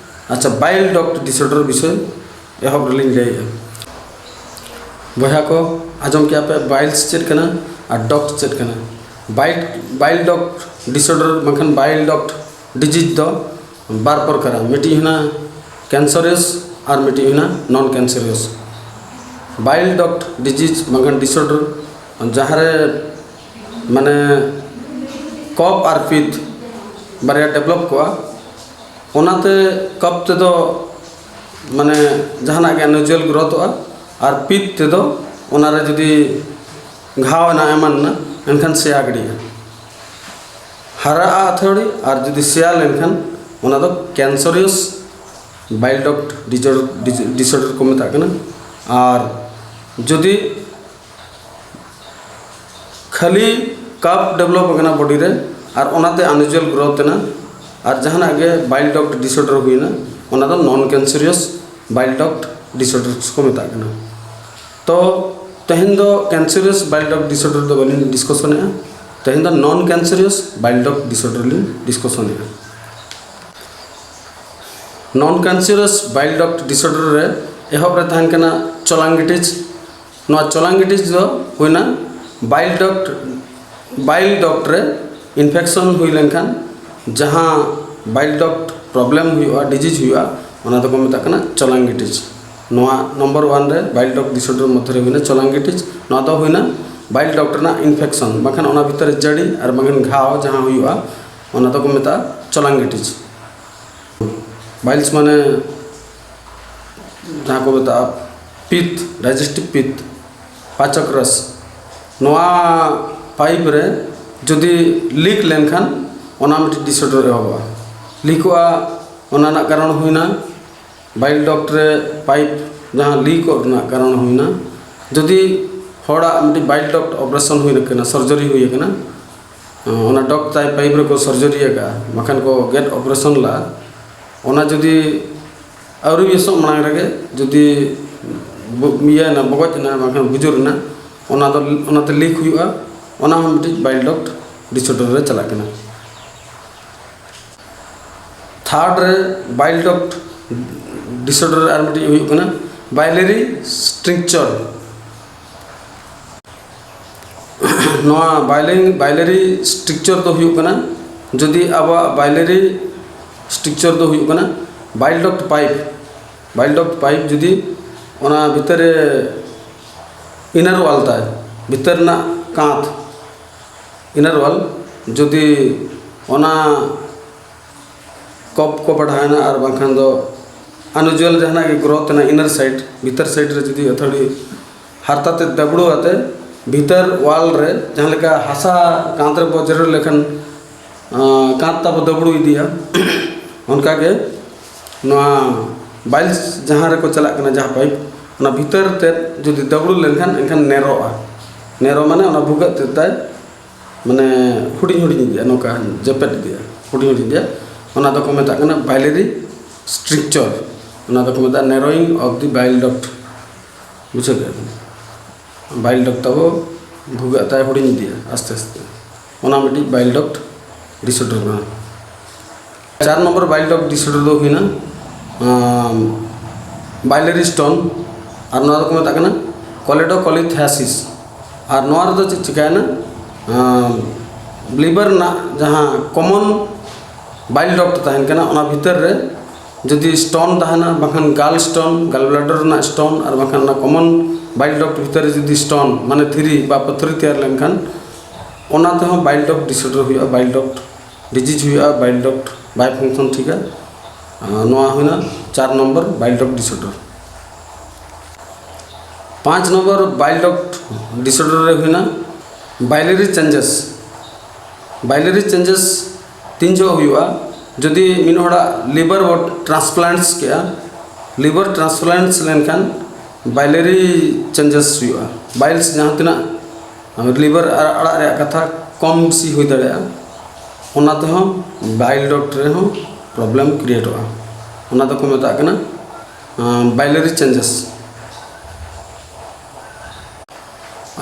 ᱟᱪᱪᱷᱟ, ᱵᱟᱭᱤᱞ ᱰᱚᱠᱴ ᱰᱤᱥᱚᱨᱰᱟᱨ ᱵᱤᱥᱚᱭ ᱮᱦᱚᱵ ᱨᱮᱞᱤᱧ ᱞᱟᱹᱭᱮᱜᱼᱟ᱾ ᱵᱚᱭᱦᱟ ᱠᱚ, ᱟᱸᱡᱚᱢ ᱠᱮᱜᱼᱟ ᱯᱮ ᱵᱟᱭᱤᱞᱥ ᱪᱮᱫ ᱠᱟᱱᱟ ᱟᱨ ᱰᱚᱠᱴ ᱪᱮᱫ ᱠᱟᱱᱟ? ᱵᱟᱭᱤᱞ, ᱵᱟᱭᱤᱞ ᱰᱚᱠᱴ ᱰᱤᱥᱚᱨᱰᱟᱨ ᱵᱟᱝᱠᱷᱟᱱ ᱵᱟᱭᱤᱞ ᱰᱚᱠᱴ ᱰᱤᱡᱤᱡᱽ ᱫᱚ ᱵᱟᱨ ᱯᱨᱚᱠᱟᱨᱟ, ᱢᱤᱫᱴᱤᱡ ᱦᱩᱭᱱᱟ ᱠᱮᱱᱥᱟᱨᱤᱭᱟᱥ ᱟᱨ ᱢᱤᱫᱴᱤᱡ ᱦᱩᱭᱱᱟ ᱱᱚᱱ ᱠᱮᱱᱥᱟᱨᱤᱭᱟᱥ᱾ ᱵᱟᱭᱤᱞ ᱰᱚᱠᱴ ᱰᱤᱡᱤᱡᱽ ᱵᱟᱝᱠᱷᱟᱱ ᱰᱤᱥᱚᱨᱰᱟᱨ, ᱡᱟᱦᱟᱸ ᱨᱮ ᱢᱟᱱᱮ ᱠᱚᱯᱷ ᱟᱨ ᱯᱤᱛ ᱵᱟᱨᱭᱟ ᱰᱮᱵᱷᱞᱚᱯ ᱠᱚᱜᱼᱟ, ᱚᱱᱟᱛᱮ ᱠᱚᱯᱷ ᱛᱮᱫᱚ ᱢᱟᱱᱮ ᱡᱟᱦᱟᱱᱟᱜ ᱜᱮ ᱟᱱᱩᱡᱩᱣᱟᱞ ᱜᱨᱳᱛᱷᱚᱜᱼᱟ, ᱟᱨ ᱯᱤᱛ ᱛᱮᱫᱚ ᱚᱱᱟᱨᱮ ᱡᱩᱫᱤ ᱜᱷᱟᱣ ᱮᱱᱟ, ᱮᱢᱟᱱ ᱮᱱᱟ, ᱮᱱᱠᱷᱟᱱ ᱥᱮᱭᱟ ᱜᱤᱰᱤᱜᱼᱟ, ᱦᱟᱨᱟᱜᱼᱟ ᱟᱹᱛᱷᱟᱹᱣᱲᱤ᱾ ᱟᱨ ᱡᱩᱫᱤ ᱥᱮᱭᱟ ᱞᱮᱱᱠᱷᱟᱱ ᱚᱱᱟ ᱫᱚ ᱠᱮᱱᱥᱟᱨᱤᱭᱟᱥ ᱵᱟᱭᱤᱞ ᱰᱚᱠᱴ ᱰᱤᱡᱚᱨ-, ᱰᱤᱡ-, ᱰᱤᱥᱚᱨᱰᱟᱨ ᱠᱚ ᱢᱮᱛᱟᱜ ᱠᱟᱱᱟ᱾ ᱟᱨ ᱡᱩᱫᱤ ᱠᱷᱟᱹᱞᱤ ᱠᱟᱯ ᱰᱮᱵᱷᱞᱚᱯ ᱟᱠᱟᱱᱟ ᱵᱚᱰᱤ ᱨᱮ ᱟᱨ ᱚᱱᱟᱛᱮ ᱟᱱᱭᱩᱡᱩᱣᱟᱞ ᱜᱨᱳᱛᱷ ᱮᱱᱟ ᱟᱨ ᱡᱟᱦᱟᱱᱟᱜ ᱜᱮ ᱵᱟᱭᱤᱞ ᱰᱚᱠᱴ ᱰᱤᱥᱚᱨᱰᱟᱨ ᱦᱩᱭᱱᱟ, ᱚᱱᱟ ᱫᱚ ᱱᱚᱱ ᱠᱮᱱᱥᱟᱨᱤᱭᱟᱥ ᱵᱟᱭᱤᱞ ᱰᱚᱠᱴ ᱰᱤᱥᱚᱨᱰᱟᱨ ᱠᱚ ᱢᱮᱛᱟᱜ ᱠᱟᱱᱟ᱾ ᱛᱚ ᱛᱮᱦᱮᱧ ᱫᱚ ᱠᱮᱱᱥᱟᱨᱤᱭᱟᱥ ᱵᱟᱭᱤᱞ ᱰᱚᱠᱴ ᱰᱤᱥᱚᱨᱰᱟᱨ ᱫᱚ ᱵᱟᱹᱞᱤᱧ ᱰᱤᱥᱠᱟᱥᱚᱱᱮᱫᱼᱟ, ᱛᱮᱦᱮᱧ ᱫᱚ ᱱᱚᱱ ᱠᱮᱱᱥᱟᱨᱤᱭᱟᱥ ᱵᱟᱭᱤᱞ ᱰᱚᱠᱴ ᱰᱤᱥᱚᱨᱰᱟᱨ ᱞᱤᱧ ᱰᱤᱥᱠᱟᱥᱚᱱᱮᱫᱼᱟ᱾ ᱱᱚᱱ ᱠᱮᱱᱥᱟᱨᱤᱭᱟᱥ ᱵᱟᱭᱤᱞ ᱰᱚᱠᱴ ᱰᱤᱥᱚᱨᱰᱟᱨ ᱨᱮ ᱮᱦᱚᱵ ᱨᱮ ᱛᱟᱦᱮᱱ ᱠᱟᱱᱟ ᱪᱚᱞᱟᱝᱜᱤᱴᱤᱡ᱾ ᱱᱚᱣᱟ ᱪᱚᱞᱟᱝᱜᱤᱴᱤᱡ ᱫᱚ ᱦᱩᱭᱱᱟ ᱵᱟᱭᱤᱞ ᱰᱚᱠᱴ, ᱵᱟᱭᱤᱞ ᱰᱚᱠᱴ ᱨᱮ ᱤᱱᱯᱷᱮᱠᱥᱚᱱ ᱦᱩᱭ ᱞᱮᱱᱠᱷᱟᱱ ᱡᱟᱦᱟᱸ ᱵᱟᱭᱤᱞ ᱰᱚᱠᱴ ᱯᱨᱚᱵᱞᱮᱢ ᱦᱩᱭᱩᱜᱼᱟ, ᱰᱤᱡᱤᱡᱽ ᱦᱩᱭᱩᱜᱼᱟ, ᱚᱱᱟ ᱫᱚᱠᱚ ᱢᱮᱛᱟᱜ ᱠᱟᱱᱟ ᱪᱚᱞᱟᱝᱜᱤᱴᱤᱡ᱾ ᱱᱚᱣᱟ ᱱᱚᱢᱵᱚᱨ ᱚᱣᱟᱱ ᱨᱮ ᱵᱟᱭᱤᱞ ᱰᱚᱠᱴ ᱰᱤᱥᱚᱨᱰᱟᱨ ᱢᱚᱫᱽᱫᱷᱮ ᱨᱮ ᱦᱩᱭᱱᱟ ᱪᱚᱞᱟᱝᱜᱤᱴᱤᱡ᱾ ᱱᱚᱣᱟ ᱫᱚ ᱦᱩᱭᱱᱟ ᱵᱟᱭᱤᱞ ᱰᱚᱠᱴ ᱨᱮᱱᱟᱜ ᱤᱱᱯᱷᱮᱠᱥᱚᱱ, ᱵᱟᱝᱠᱷᱟᱱ ᱚᱱᱟ ᱵᱷᱤᱛᱨᱤ ᱨᱮ ᱡᱟᱹᱲᱤ ᱟᱨ ᱵᱟᱝᱠᱷᱟᱱ ᱜᱷᱟᱣ ᱡᱟᱦᱟᱸ ᱦᱩᱭᱩᱜᱼᱟ, ᱚᱱᱟ ᱫᱚᱠᱚ ᱢᱮᱛᱟᱜᱼᱟ ᱪᱚᱞᱟᱝᱜᱤᱴᱤᱡ᱾ ᱵᱟᱭᱤᱞᱥ ᱢᱟᱱᱮ ᱡᱟᱦᱟᱸ ᱠᱚ ᱢᱮᱛᱟᱜᱼᱟ ᱯᱤᱛ, ᱰᱟᱭᱡᱮᱥᱴᱤᱵᱷ ᱯᱤᱛ, ᱯᱟᱪᱚᱠ ᱨᱟᱥ᱾ ᱱᱚᱣᱟ ᱯᱟᱭᱤᱯ ᱨᱮ ᱡᱩᱫᱤ ᱞᱤᱠ ᱞᱮᱱᱠᱷᱟᱱ ᱚᱱᱟ ᱢᱤᱫᱴᱤᱡ ᱰᱤᱥᱚᱨᱰᱟᱨ ᱮᱦᱚᱵᱚᱜᱼᱟ᱾ ᱞᱤᱠᱚᱜᱼᱟ, ᱚᱱᱟ ᱨᱮᱱᱟᱜ ᱠᱟᱨᱚᱱ ᱦᱩᱭᱱᱟ ᱵᱟᱭᱤᱞ ᱰᱚᱠᱴ ᱨᱮ ᱯᱟᱭᱤᱯ ᱡᱟᱦᱟᱸ ᱞᱤᱠᱚᱜ ᱨᱮᱱᱟᱜ ᱠᱟᱨᱚᱱ ᱦᱩᱭᱱᱟ, ᱡᱩᱫᱤ ᱦᱚᱲᱟᱜ ᱢᱤᱫᱴᱤᱡ ᱵᱟᱭᱤᱞ ᱰᱚᱠᱴ ᱚᱯᱟᱨᱮᱥᱚᱱ ᱦᱩᱭ ᱟᱠᱟᱱᱟ, ᱥᱟᱨᱡᱟᱨᱤ ᱦᱩᱭ ᱟᱠᱟᱱᱟ, ᱚᱱᱟ ᱰᱚᱠᱴ ᱛᱟᱭ ᱯᱟᱭᱤᱯ ᱨᱮᱠᱚ ᱥᱟᱨᱡᱟᱨᱤ ᱟᱠᱟᱫᱼᱟ, ᱵᱟᱠᱷᱟᱱ ᱠᱚ ᱜᱮᱫ ᱚᱯᱟᱨᱮᱥᱚᱱ ᱞᱟᱜᱼᱟ, ᱚᱱᱟ ᱡᱩᱫᱤ ᱟᱹᱣᱨᱤ ᱵᱮᱥᱚᱜ ᱢᱟᱲᱟᱝ ᱨᱮᱜᱮ ᱡᱩᱫᱤ ᱵᱚ-, ᱤᱭᱟᱹ ᱮᱱᱟ, ᱵᱚᱜᱚᱡ ᱮᱱᱟ, ᱵᱟᱝᱠᱷᱟᱱ ᱵᱩᱡᱩᱨ ᱮᱱᱟ, ᱚᱱᱟ ᱫᱚ, ᱚᱱᱟᱛᱮ ᱞᱤᱠ ᱦᱩᱭᱩᱜᱼᱟ, ᱚᱱᱟ ᱦᱚᱸ ᱢᱤᱫᱴᱤᱡ ᱵᱟᱭᱤᱞ ᱰᱚᱠᱴ ᱰᱤᱥᱚᱨᱰᱟᱨ ᱨᱮ ᱪᱟᱞᱟᱜ ᱠᱟᱱᱟ᱾ ᱛᱷᱟᱨᱰ ᱨᱮ ᱵᱟᱭᱤᱞ ᱰᱚᱠᱴ ᱰᱤᱥᱚᱨᱰᱟᱨ ᱨᱮ ᱟᱨ ᱢᱤᱫᱴᱤᱡ ᱦᱩᱭᱩᱜ ᱠᱟᱱᱟ ᱵᱟᱭᱤᱞᱟᱨᱤ ᱥᱴᱨᱤᱠᱪᱟᱨ᱾ ᱱᱚᱣᱟ ᱵᱟᱭᱞᱤᱝ, ᱵᱟᱭᱞᱟᱨᱤ ᱥᱴᱨᱤᱠᱪᱟᱨ ᱫᱚ ᱦᱩᱭᱩᱜ ᱠᱟᱱᱟ, ᱡᱩᱫᱤ ᱟᱵᱚᱣᱟᱜ ᱵᱟᱭᱞᱟᱨᱤ ᱥᱴᱨᱤᱠᱪᱟᱨ ᱫᱚ ᱦᱩᱭᱩᱜ ᱠᱟᱱᱟ ᱵᱟᱭᱤᱞ ᱰᱚᱠᱴ ᱯᱟᱭᱤᱯ, ᱵᱟᱭᱤᱞ ᱰᱚᱠᱴ ᱯᱟᱭᱤᱯ ᱡᱩᱫᱤ ᱚᱱᱟ ᱵᱷᱤᱛᱟᱹᱨ ᱨᱮ ᱤᱱᱟᱨ ᱣᱟᱞ ᱛᱟᱭ, ᱵᱷᱤᱛᱟᱹᱨ ᱨᱮᱱᱟᱜ ᱠᱟᱸᱛ, ᱤᱱᱟᱨ ᱣᱟᱞ, ᱡᱩᱫᱤ ᱚᱱᱟ ᱠᱚᱯ ᱠᱚ ᱵᱟᱲᱦᱟᱣᱮᱱᱟ ᱟᱨ ᱵᱟᱝᱠᱷᱟᱱ ᱫᱚ ᱟᱱᱭᱩᱡᱩᱣᱟᱞ ᱡᱟᱦᱟᱱᱟᱜ ᱜᱮ ᱜᱨᱳᱛᱷ ᱮᱱᱟ ᱤᱱᱟᱨ ᱥᱟᱭᱤᱰ, ᱵᱷᱤᱛᱟᱹᱨ ᱥᱟᱭᱤᱰ ᱨᱮ ᱡᱩᱫᱤ ᱟᱹᱛᱷᱟᱹᱲᱤ ᱦᱟᱨᱛᱟ ᱛᱮ ᱫᱟᱹᱵᱲᱩ ᱟᱛᱮ ᱵᱷᱤᱛᱟᱹᱨ ᱣᱟᱞ ᱨᱮ ᱡᱟᱦᱟᱸ ᱞᱮᱠᱟ ᱦᱟᱥᱟ ᱠᱟᱸᱛ ᱨᱮᱵᱚ ᱡᱮᱨᱮᱲ ᱞᱮᱠᱷᱟᱱ, ᱟᱸ, ᱠᱟᱸᱛ ᱛᱟᱵᱚ ᱫᱟᱹᱵᱲᱩ ᱤᱫᱤᱜᱼᱟ, ᱚᱱᱠᱟᱜᱮ ᱱᱚᱣᱟ ᱵᱟᱭᱤᱞᱥ ᱡᱟᱦᱟᱸ ᱨᱮᱠᱚ ᱪᱟᱞᱟᱜ ᱠᱟᱱᱟ, ᱡᱟᱦᱟᱸ ᱯᱟᱭᱤᱯ, ᱚᱱᱟ ᱵᱷᱤᱛᱟᱹᱨ ᱛᱮᱫ ᱡᱩᱫᱤ ᱫᱟᱹᱵᱽᱲᱩ ᱞᱮᱱᱠᱷᱟᱱ, ᱮᱱᱠᱷᱟᱱ ᱱᱮᱨᱚᱜᱼᱟ᱾ ᱱᱮᱨᱚ ᱢᱟᱱᱮ ᱚᱱᱟ ᱵᱷᱩᱜᱟᱹᱜ ᱛᱮᱫ ᱛᱟᱭ ᱢᱟᱱᱮ ᱦᱩᱰᱤᱧ ᱦᱩᱰᱤᱧ ᱤᱫᱤᱜᱼᱟ, ᱱᱚᱝᱠᱟ ᱡᱮᱯᱮᱫ ᱤᱫᱤᱜᱼᱟ, ᱦᱩᱰᱤᱧ ᱦᱩᱰᱤᱧ ᱤᱫᱤᱜᱼᱟ᱾ ᱚᱱᱟ ᱫᱚᱠᱚ ᱢᱮᱛᱟᱜ ᱠᱟᱱᱟ ᱵᱟᱭᱞᱮᱨᱤ ᱥᱴᱨᱤᱠᱪᱟᱨ᱾ ᱚᱱᱟ ᱫᱚᱠᱚ ᱢᱮᱛᱟᱜᱼᱟ ᱱᱮᱨᱳᱭᱤᱝ ᱚᱯᱷ ᱫᱤ ᱵᱟᱭᱤᱞ ᱰᱚᱠᱴ᱾ ᱵᱩᱡᱷᱟᱹᱣ ᱠᱮᱫᱟ ᱵᱤᱱ? ᱵᱟᱭᱤᱞ ᱰᱚᱠᱴ ᱛᱟᱵᱚ ᱵᱷᱩᱜᱟᱹᱜ ᱛᱟᱭ ᱦᱩᱰᱤᱧ ᱤᱫᱤᱜᱼᱟ ᱟᱥᱛᱮ ᱟᱥᱛᱮ᱾ ᱚᱱᱟ ᱢᱤᱫᱴᱤᱡ ᱵᱟᱭᱤᱞ ᱰᱚᱠᱴ ᱰᱤᱥᱚᱨᱰᱟᱨ ᱠᱟᱱᱟ᱾ ᱪᱟᱨ ᱱᱚᱢᱵᱚᱨ ᱵᱟᱭᱤᱞ ᱰᱚᱠᱴ ᱰᱤᱥᱚᱨᱰᱟᱨ ᱫᱚ ᱦᱩᱭᱱᱟ ᱵᱟᱭᱞᱮᱨᱤ ᱥᱴᱳᱱ᱾ ᱟᱨ ᱱᱚᱣᱟ ᱫᱚᱠᱚ ᱢᱮᱛᱟᱜ ᱠᱟᱱᱟ ᱠᱚᱞᱮᱰᱳᱠᱚᱞᱤᱛᱷᱟᱭᱟᱥᱤᱥ᱾ ᱟᱨ ᱱᱚᱣᱟ ᱨᱮᱫᱚ ᱪᱮᱫ ᱪᱤᱠᱟᱹᱭᱮᱱᱟ? ᱞᱤᱵᱷᱟᱨ ᱨᱮᱱᱟᱜ ᱡᱟᱦᱟᱸ ᱠᱚᱢᱚᱱ ᱵᱟᱭᱤᱞ ᱰᱚᱠᱴ ᱛᱟᱦᱮᱱ ᱠᱟᱱᱟ, ᱚᱱᱟ ᱵᱷᱤᱛᱟᱹᱨ ᱨᱮ ᱡᱩᱫᱤ ᱥᱴᱳᱱ ᱛᱟᱦᱮᱱᱟ, ᱵᱟᱝᱠᱷᱟᱱ ᱜᱟᱞ ᱥᱴᱳᱱ, ᱜᱟᱞ ᱵᱞᱟᱰᱟᱨ ᱨᱮᱱᱟᱜ ᱥᱴᱳᱱ, ᱟᱨ ᱵᱟᱝᱠᱷᱟᱱ ᱚᱱᱟ ᱠᱚᱢᱚᱱ ᱵᱟᱭᱤᱞ ᱰᱚᱠᱴ ᱵᱷᱤᱛᱟᱹᱨ ᱨᱮ ᱡᱩᱫᱤ ᱥᱴᱳᱱ ᱢᱟᱱᱮ ᱫᱷᱤᱨᱤ ᱵᱟ ᱯᱟᱛᱷᱚᱨᱤ ᱛᱮᱭᱟᱨ ᱞᱮᱱᱠᱷᱟᱱ, ᱚᱱᱟ ᱛᱮᱦᱚᱸ ᱵᱟᱭᱤᱞ ᱰᱚᱠᱴ ᱰᱤᱥᱚᱨᱰᱟᱨ ᱦᱩᱭᱩᱜᱼᱟ, ᱵᱟᱭᱤᱞ ᱰᱚᱠᱴ ᱰᱤᱡᱤᱡᱽ ᱦᱩᱭᱩᱜᱼᱟ, ᱵᱟᱭᱤᱞ ᱰᱚᱠᱴ ᱵᱟᱭ ᱯᱷᱟᱝᱥᱚᱱ ᱴᱷᱤᱠᱟ᱾ ᱱᱚᱣᱟ ᱦᱩᱭᱱᱟ ᱪᱟᱨ ᱱᱚᱢᱵᱚᱨ ᱵᱟᱭᱤᱞ ᱰᱚᱠᱴ ᱰᱤᱥᱚᱨᱰᱟᱨ᱾ ᱯᱟᱸᱪ ᱱᱚᱢᱵᱚᱨ ᱵᱟᱭᱤᱞ ᱰᱚᱠᱴ ᱰᱤᱥᱚᱨᱰᱟᱨ ᱨᱮ ᱦᱩᱭᱱᱟ ᱵᱟᱭᱞᱮᱨᱤ ᱪᱮᱧᱡᱮᱥ᱾ ᱵᱟᱭᱞᱮᱨᱤ ᱪᱮᱧᱡᱮᱥ ᱛᱤᱱ ᱡᱚᱦᱚᱜ ᱦᱩᱭᱩᱜᱼᱟ? ᱡᱩᱫᱤ ᱢᱤᱫ ᱦᱚᱲᱟᱜ ᱞᱤᱵᱷᱟᱨ ᱵᱚ ᱴᱨᱟᱱᱥᱯᱞᱟᱱᱴᱥ ᱠᱮᱜᱼᱟ, ᱞᱤᱵᱷᱟᱨ ᱴᱨᱟᱱᱥᱯᱞᱟᱱᱴᱥ ᱞᱮᱱᱠᱷᱟᱱ ᱵᱟᱭᱞᱮᱨᱤ ᱪᱮᱧᱡᱮᱥ ᱦᱩᱭᱩᱜᱼᱟ᱾ ᱵᱟᱭᱤᱞᱥ ᱡᱟᱦᱟᱸ ᱛᱤᱱᱟᱹᱜ ᱞᱤᱵᱷᱟᱨ ᱟᱲᱟᱜ ᱨᱮᱭᱟᱜ ᱠᱟᱛᱷᱟ ᱠᱚᱢ ᱵᱮᱥᱤ ᱦᱩᱭ ᱫᱟᱲᱮᱭᱟᱜᱼᱟ, ᱚᱱᱟ ᱛᱮᱦᱚᱸ ᱵᱟᱭᱤᱞ ᱰᱚᱠᱴ ᱨᱮᱦᱚᱸ ᱯᱨᱚᱵᱞᱮᱢ ᱠᱨᱤᱭᱮᱴᱚᱜᱼᱟ᱾ ᱚᱱᱟ ᱫᱚᱠᱚ ᱢᱮᱛᱟᱜ ᱠᱟᱱᱟ ᱵᱟᱭᱞᱮᱨᱤ ᱪᱮᱧᱡᱮᱥ᱾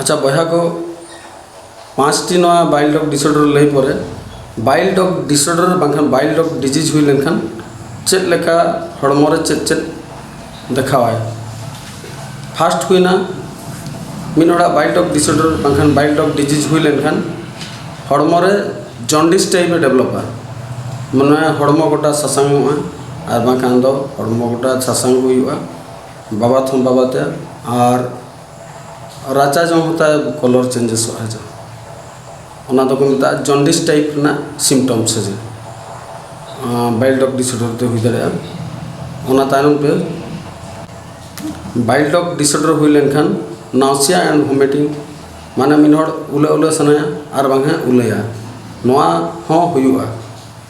ᱟᱪᱪᱷᱟ ᱵᱚᱭᱦᱟ ᱠᱚ, ᱯᱟᱸᱪᱴᱤ ᱱᱚᱣᱟ ᱵᱟᱭᱤᱞ ᱰᱚᱠᱴ ᱰᱤᱥᱚᱨᱰᱟᱨ ᱞᱟᱹᱭ ᱯᱚᱨᱮ, ᱵᱟᱭᱤᱞ ᱰᱚᱠᱴ ᱰᱤᱥᱚᱨᱰᱟᱨ ᱵᱟᱝᱠᱷᱟᱱ ᱵᱟᱭᱤᱞ ᱰᱚᱠᱴ ᱰᱤᱡᱤᱡᱽ ᱦᱩᱭ ᱞᱮᱱᱠᱷᱟᱱ ᱪᱮᱫ ᱞᱮᱠᱟ ᱦᱚᱲᱢᱚ ᱨᱮ ᱪᱮᱫ ᱪᱮᱫ ᱫᱮᱠᱷᱟᱣᱟᱭ? ᱯᱷᱟᱥᱴ ᱦᱩᱭᱱᱟ, ᱢᱤᱫ ᱦᱚᱲᱟᱜ ᱵᱟᱭᱤᱞ ᱰᱚᱠᱴ ᱰᱤᱥᱚᱨᱰᱟᱨ ᱵᱟᱝᱠᱷᱟᱱ ᱵᱟᱭᱤᱞ ᱰᱚᱠᱴ ᱰᱤᱡᱤᱡᱽ ᱦᱩᱭ ᱞᱮᱱᱠᱷᱟᱱ ᱦᱚᱲᱢᱚ ᱨᱮ ᱡᱚᱱᱰᱤᱥ ᱴᱟᱭᱤᱯ ᱮ ᱰᱮᱵᱷᱞᱚᱯᱟ᱾ ᱢᱟᱱᱮ ᱦᱚᱲᱢᱚ ᱜᱚᱴᱟ ᱥᱟᱥᱟᱝᱚᱜᱼᱟ, ᱟᱨ ᱵᱟᱝᱠᱷᱟᱱ ᱫᱚ ᱦᱚᱲᱢᱚ ᱜᱚᱴᱟ ᱥᱟᱥᱟᱝ ᱦᱩᱭᱩᱜᱼᱟ, ᱵᱟᱵᱟᱫ ᱦᱚᱸ ᱵᱟᱵᱟᱫᱟ, ᱟᱨ ᱨᱟᱪᱟ ᱡᱚᱝ ᱦᱚᱸ ᱛᱟᱭ ᱠᱚᱞᱚᱨ ᱪᱮᱧᱡᱮᱥᱚᱜᱼᱟ᱾ ᱡᱟ ᱚᱱᱟ ᱫᱚᱠᱚ ᱢᱮᱛᱟᱜᱼᱟ ᱡᱚᱱᱰᱤᱥ ᱴᱟᱭᱤᱯ ᱨᱮᱱᱟᱜ ᱥᱤᱢᱴᱚᱢᱥ ᱦᱮᱸ, ᱵᱟᱭᱤᱞ ᱰᱚᱠᱴ ᱰᱤᱥᱚᱨᱰᱟᱨ ᱛᱮ ᱦᱩᱭ ᱫᱟᱲᱮᱭᱟᱜᱼᱟ᱾ ᱚᱱᱟ ᱛᱟᱭᱱᱚᱢ ᱛᱮ ᱵᱟᱭᱤᱞ ᱰᱚᱠᱴ ᱰᱤᱥᱚᱨᱰᱟᱨ ᱦᱩᱭ ᱞᱮᱱᱠᱷᱟᱱ ᱱᱟᱣᱥᱤᱭᱟ ᱮᱱᱰ ᱵᱷᱚᱢᱤᱴᱤᱝ, ᱢᱟᱱᱮ ᱢᱤᱫ ᱦᱚᱲ ᱩᱞᱟᱹ ᱩᱞᱟᱹ ᱥᱟᱱᱟᱭᱟ ᱟᱨ ᱵᱟᱝ ᱦᱮᱸ ᱩᱞᱟᱹᱭᱟ, ᱱᱚᱣᱟ ᱦᱚᱸ ᱦᱩᱭᱩᱜᱼᱟ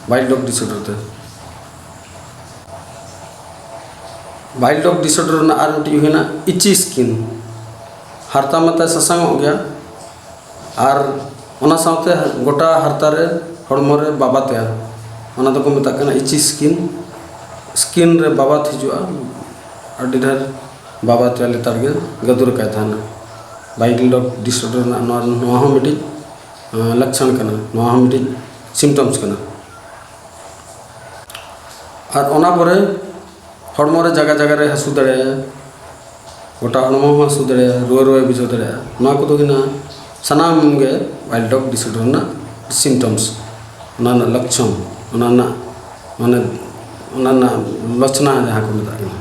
ᱵᱟᱭᱤᱞ ᱰᱚᱠᱴ ᱰᱤᱥᱚᱨᱰᱟᱨ ᱛᱮ᱾ Bile duct disorder ᱨᱮᱱᱟᱜ ᱟᱨ ᱢᱤᱫᱴᱤᱡ ᱦᱩᱭᱱᱟ itchy skin᱾ ᱦᱟᱨᱛᱟ ᱢᱟᱛᱟᱭ ᱥᱟᱥᱟᱝᱚᱜ ᱜᱮᱭᱟ, ᱟᱨ ᱚᱱᱟ ᱥᱟᱶᱛᱮ ᱜᱚᱴᱟ ᱦᱟᱨᱛᱟ ᱨᱮ, ᱦᱚᱲᱢᱚ ᱨᱮ ᱵᱟᱵᱟᱛ ᱛᱮᱭᱟᱨ, ᱚᱱᱟ ᱫᱚᱠᱚ ᱢᱮᱛᱟᱜ ᱠᱟᱱᱟ itchy skin᱾ Skin ᱨᱮ ᱵᱟᱵᱟᱛ ᱦᱤᱡᱩᱜᱼᱟ, ᱟᱹᱰᱤ ᱰᱷᱮᱨ ᱵᱟᱵᱟᱛ ᱛᱮᱭᱟᱨ ᱞᱮᱛᱟᱲ ᱜᱮ ᱜᱟᱹᱫᱩᱨ ᱟᱠᱟᱭ ᱛᱟᱦᱮᱱᱟ᱾ Bile duct disorder ᱨᱮᱱᱟᱜ ᱱᱚᱣᱟ, ᱱᱚᱣᱟ ᱦᱚᱸ ᱢᱤᱫᱴᱤᱡ ᱟᱸ, ᱞᱚᱠᱠᱷᱚᱱ ᱠᱟᱱᱟ, ᱱᱚᱣᱟ ᱦᱚᱸ ᱢᱤᱫᱴᱤᱡ symptoms ᱠᱟᱱᱟ᱾ ᱟᱨ ᱚᱱᱟ ᱯᱚᱨᱮ ᱦᱚᱲᱢᱚ ᱨᱮ ᱡᱟᱭᱜᱟ ᱡᱟᱭᱜᱟ ᱨᱮ ᱦᱟᱹᱥᱩ ᱫᱟᱲᱮᱭᱟᱜᱼᱟ, ᱜᱚᱴᱟ ᱦᱚᱲᱢᱚ ᱦᱚᱸ ᱦᱟᱹᱥᱩ ᱫᱟᱲᱮᱭᱟᱜᱼᱟ, ᱨᱩᱣᱟᱹ ᱨᱩᱣᱟᱹ ᱵᱩᱡᱷᱟᱹᱣ ᱫᱟᱲᱮᱭᱟᱜᱼᱟ᱾ ᱱᱚᱣᱟ ᱠᱚᱫᱚ ᱦᱩᱭᱱᱟ ᱥᱟᱱᱟᱢ ᱜᱮ bile duct disorder ᱨᱮᱱᱟᱜ symptoms, ᱚᱱᱟ ᱨᱮᱱᱟᱜ ᱞᱚᱠᱠᱷᱚᱱ, ᱚᱱᱟ ᱨᱮᱱᱟᱜ ᱢᱟᱱᱮ ᱚᱱᱟ ᱨᱮᱱᱟᱜ ᱞᱚᱪᱷᱱᱟ ᱡᱟᱦᱟᱸ ᱠᱚ ᱢᱮᱛᱟᱜ ᱠᱟᱱᱟ᱾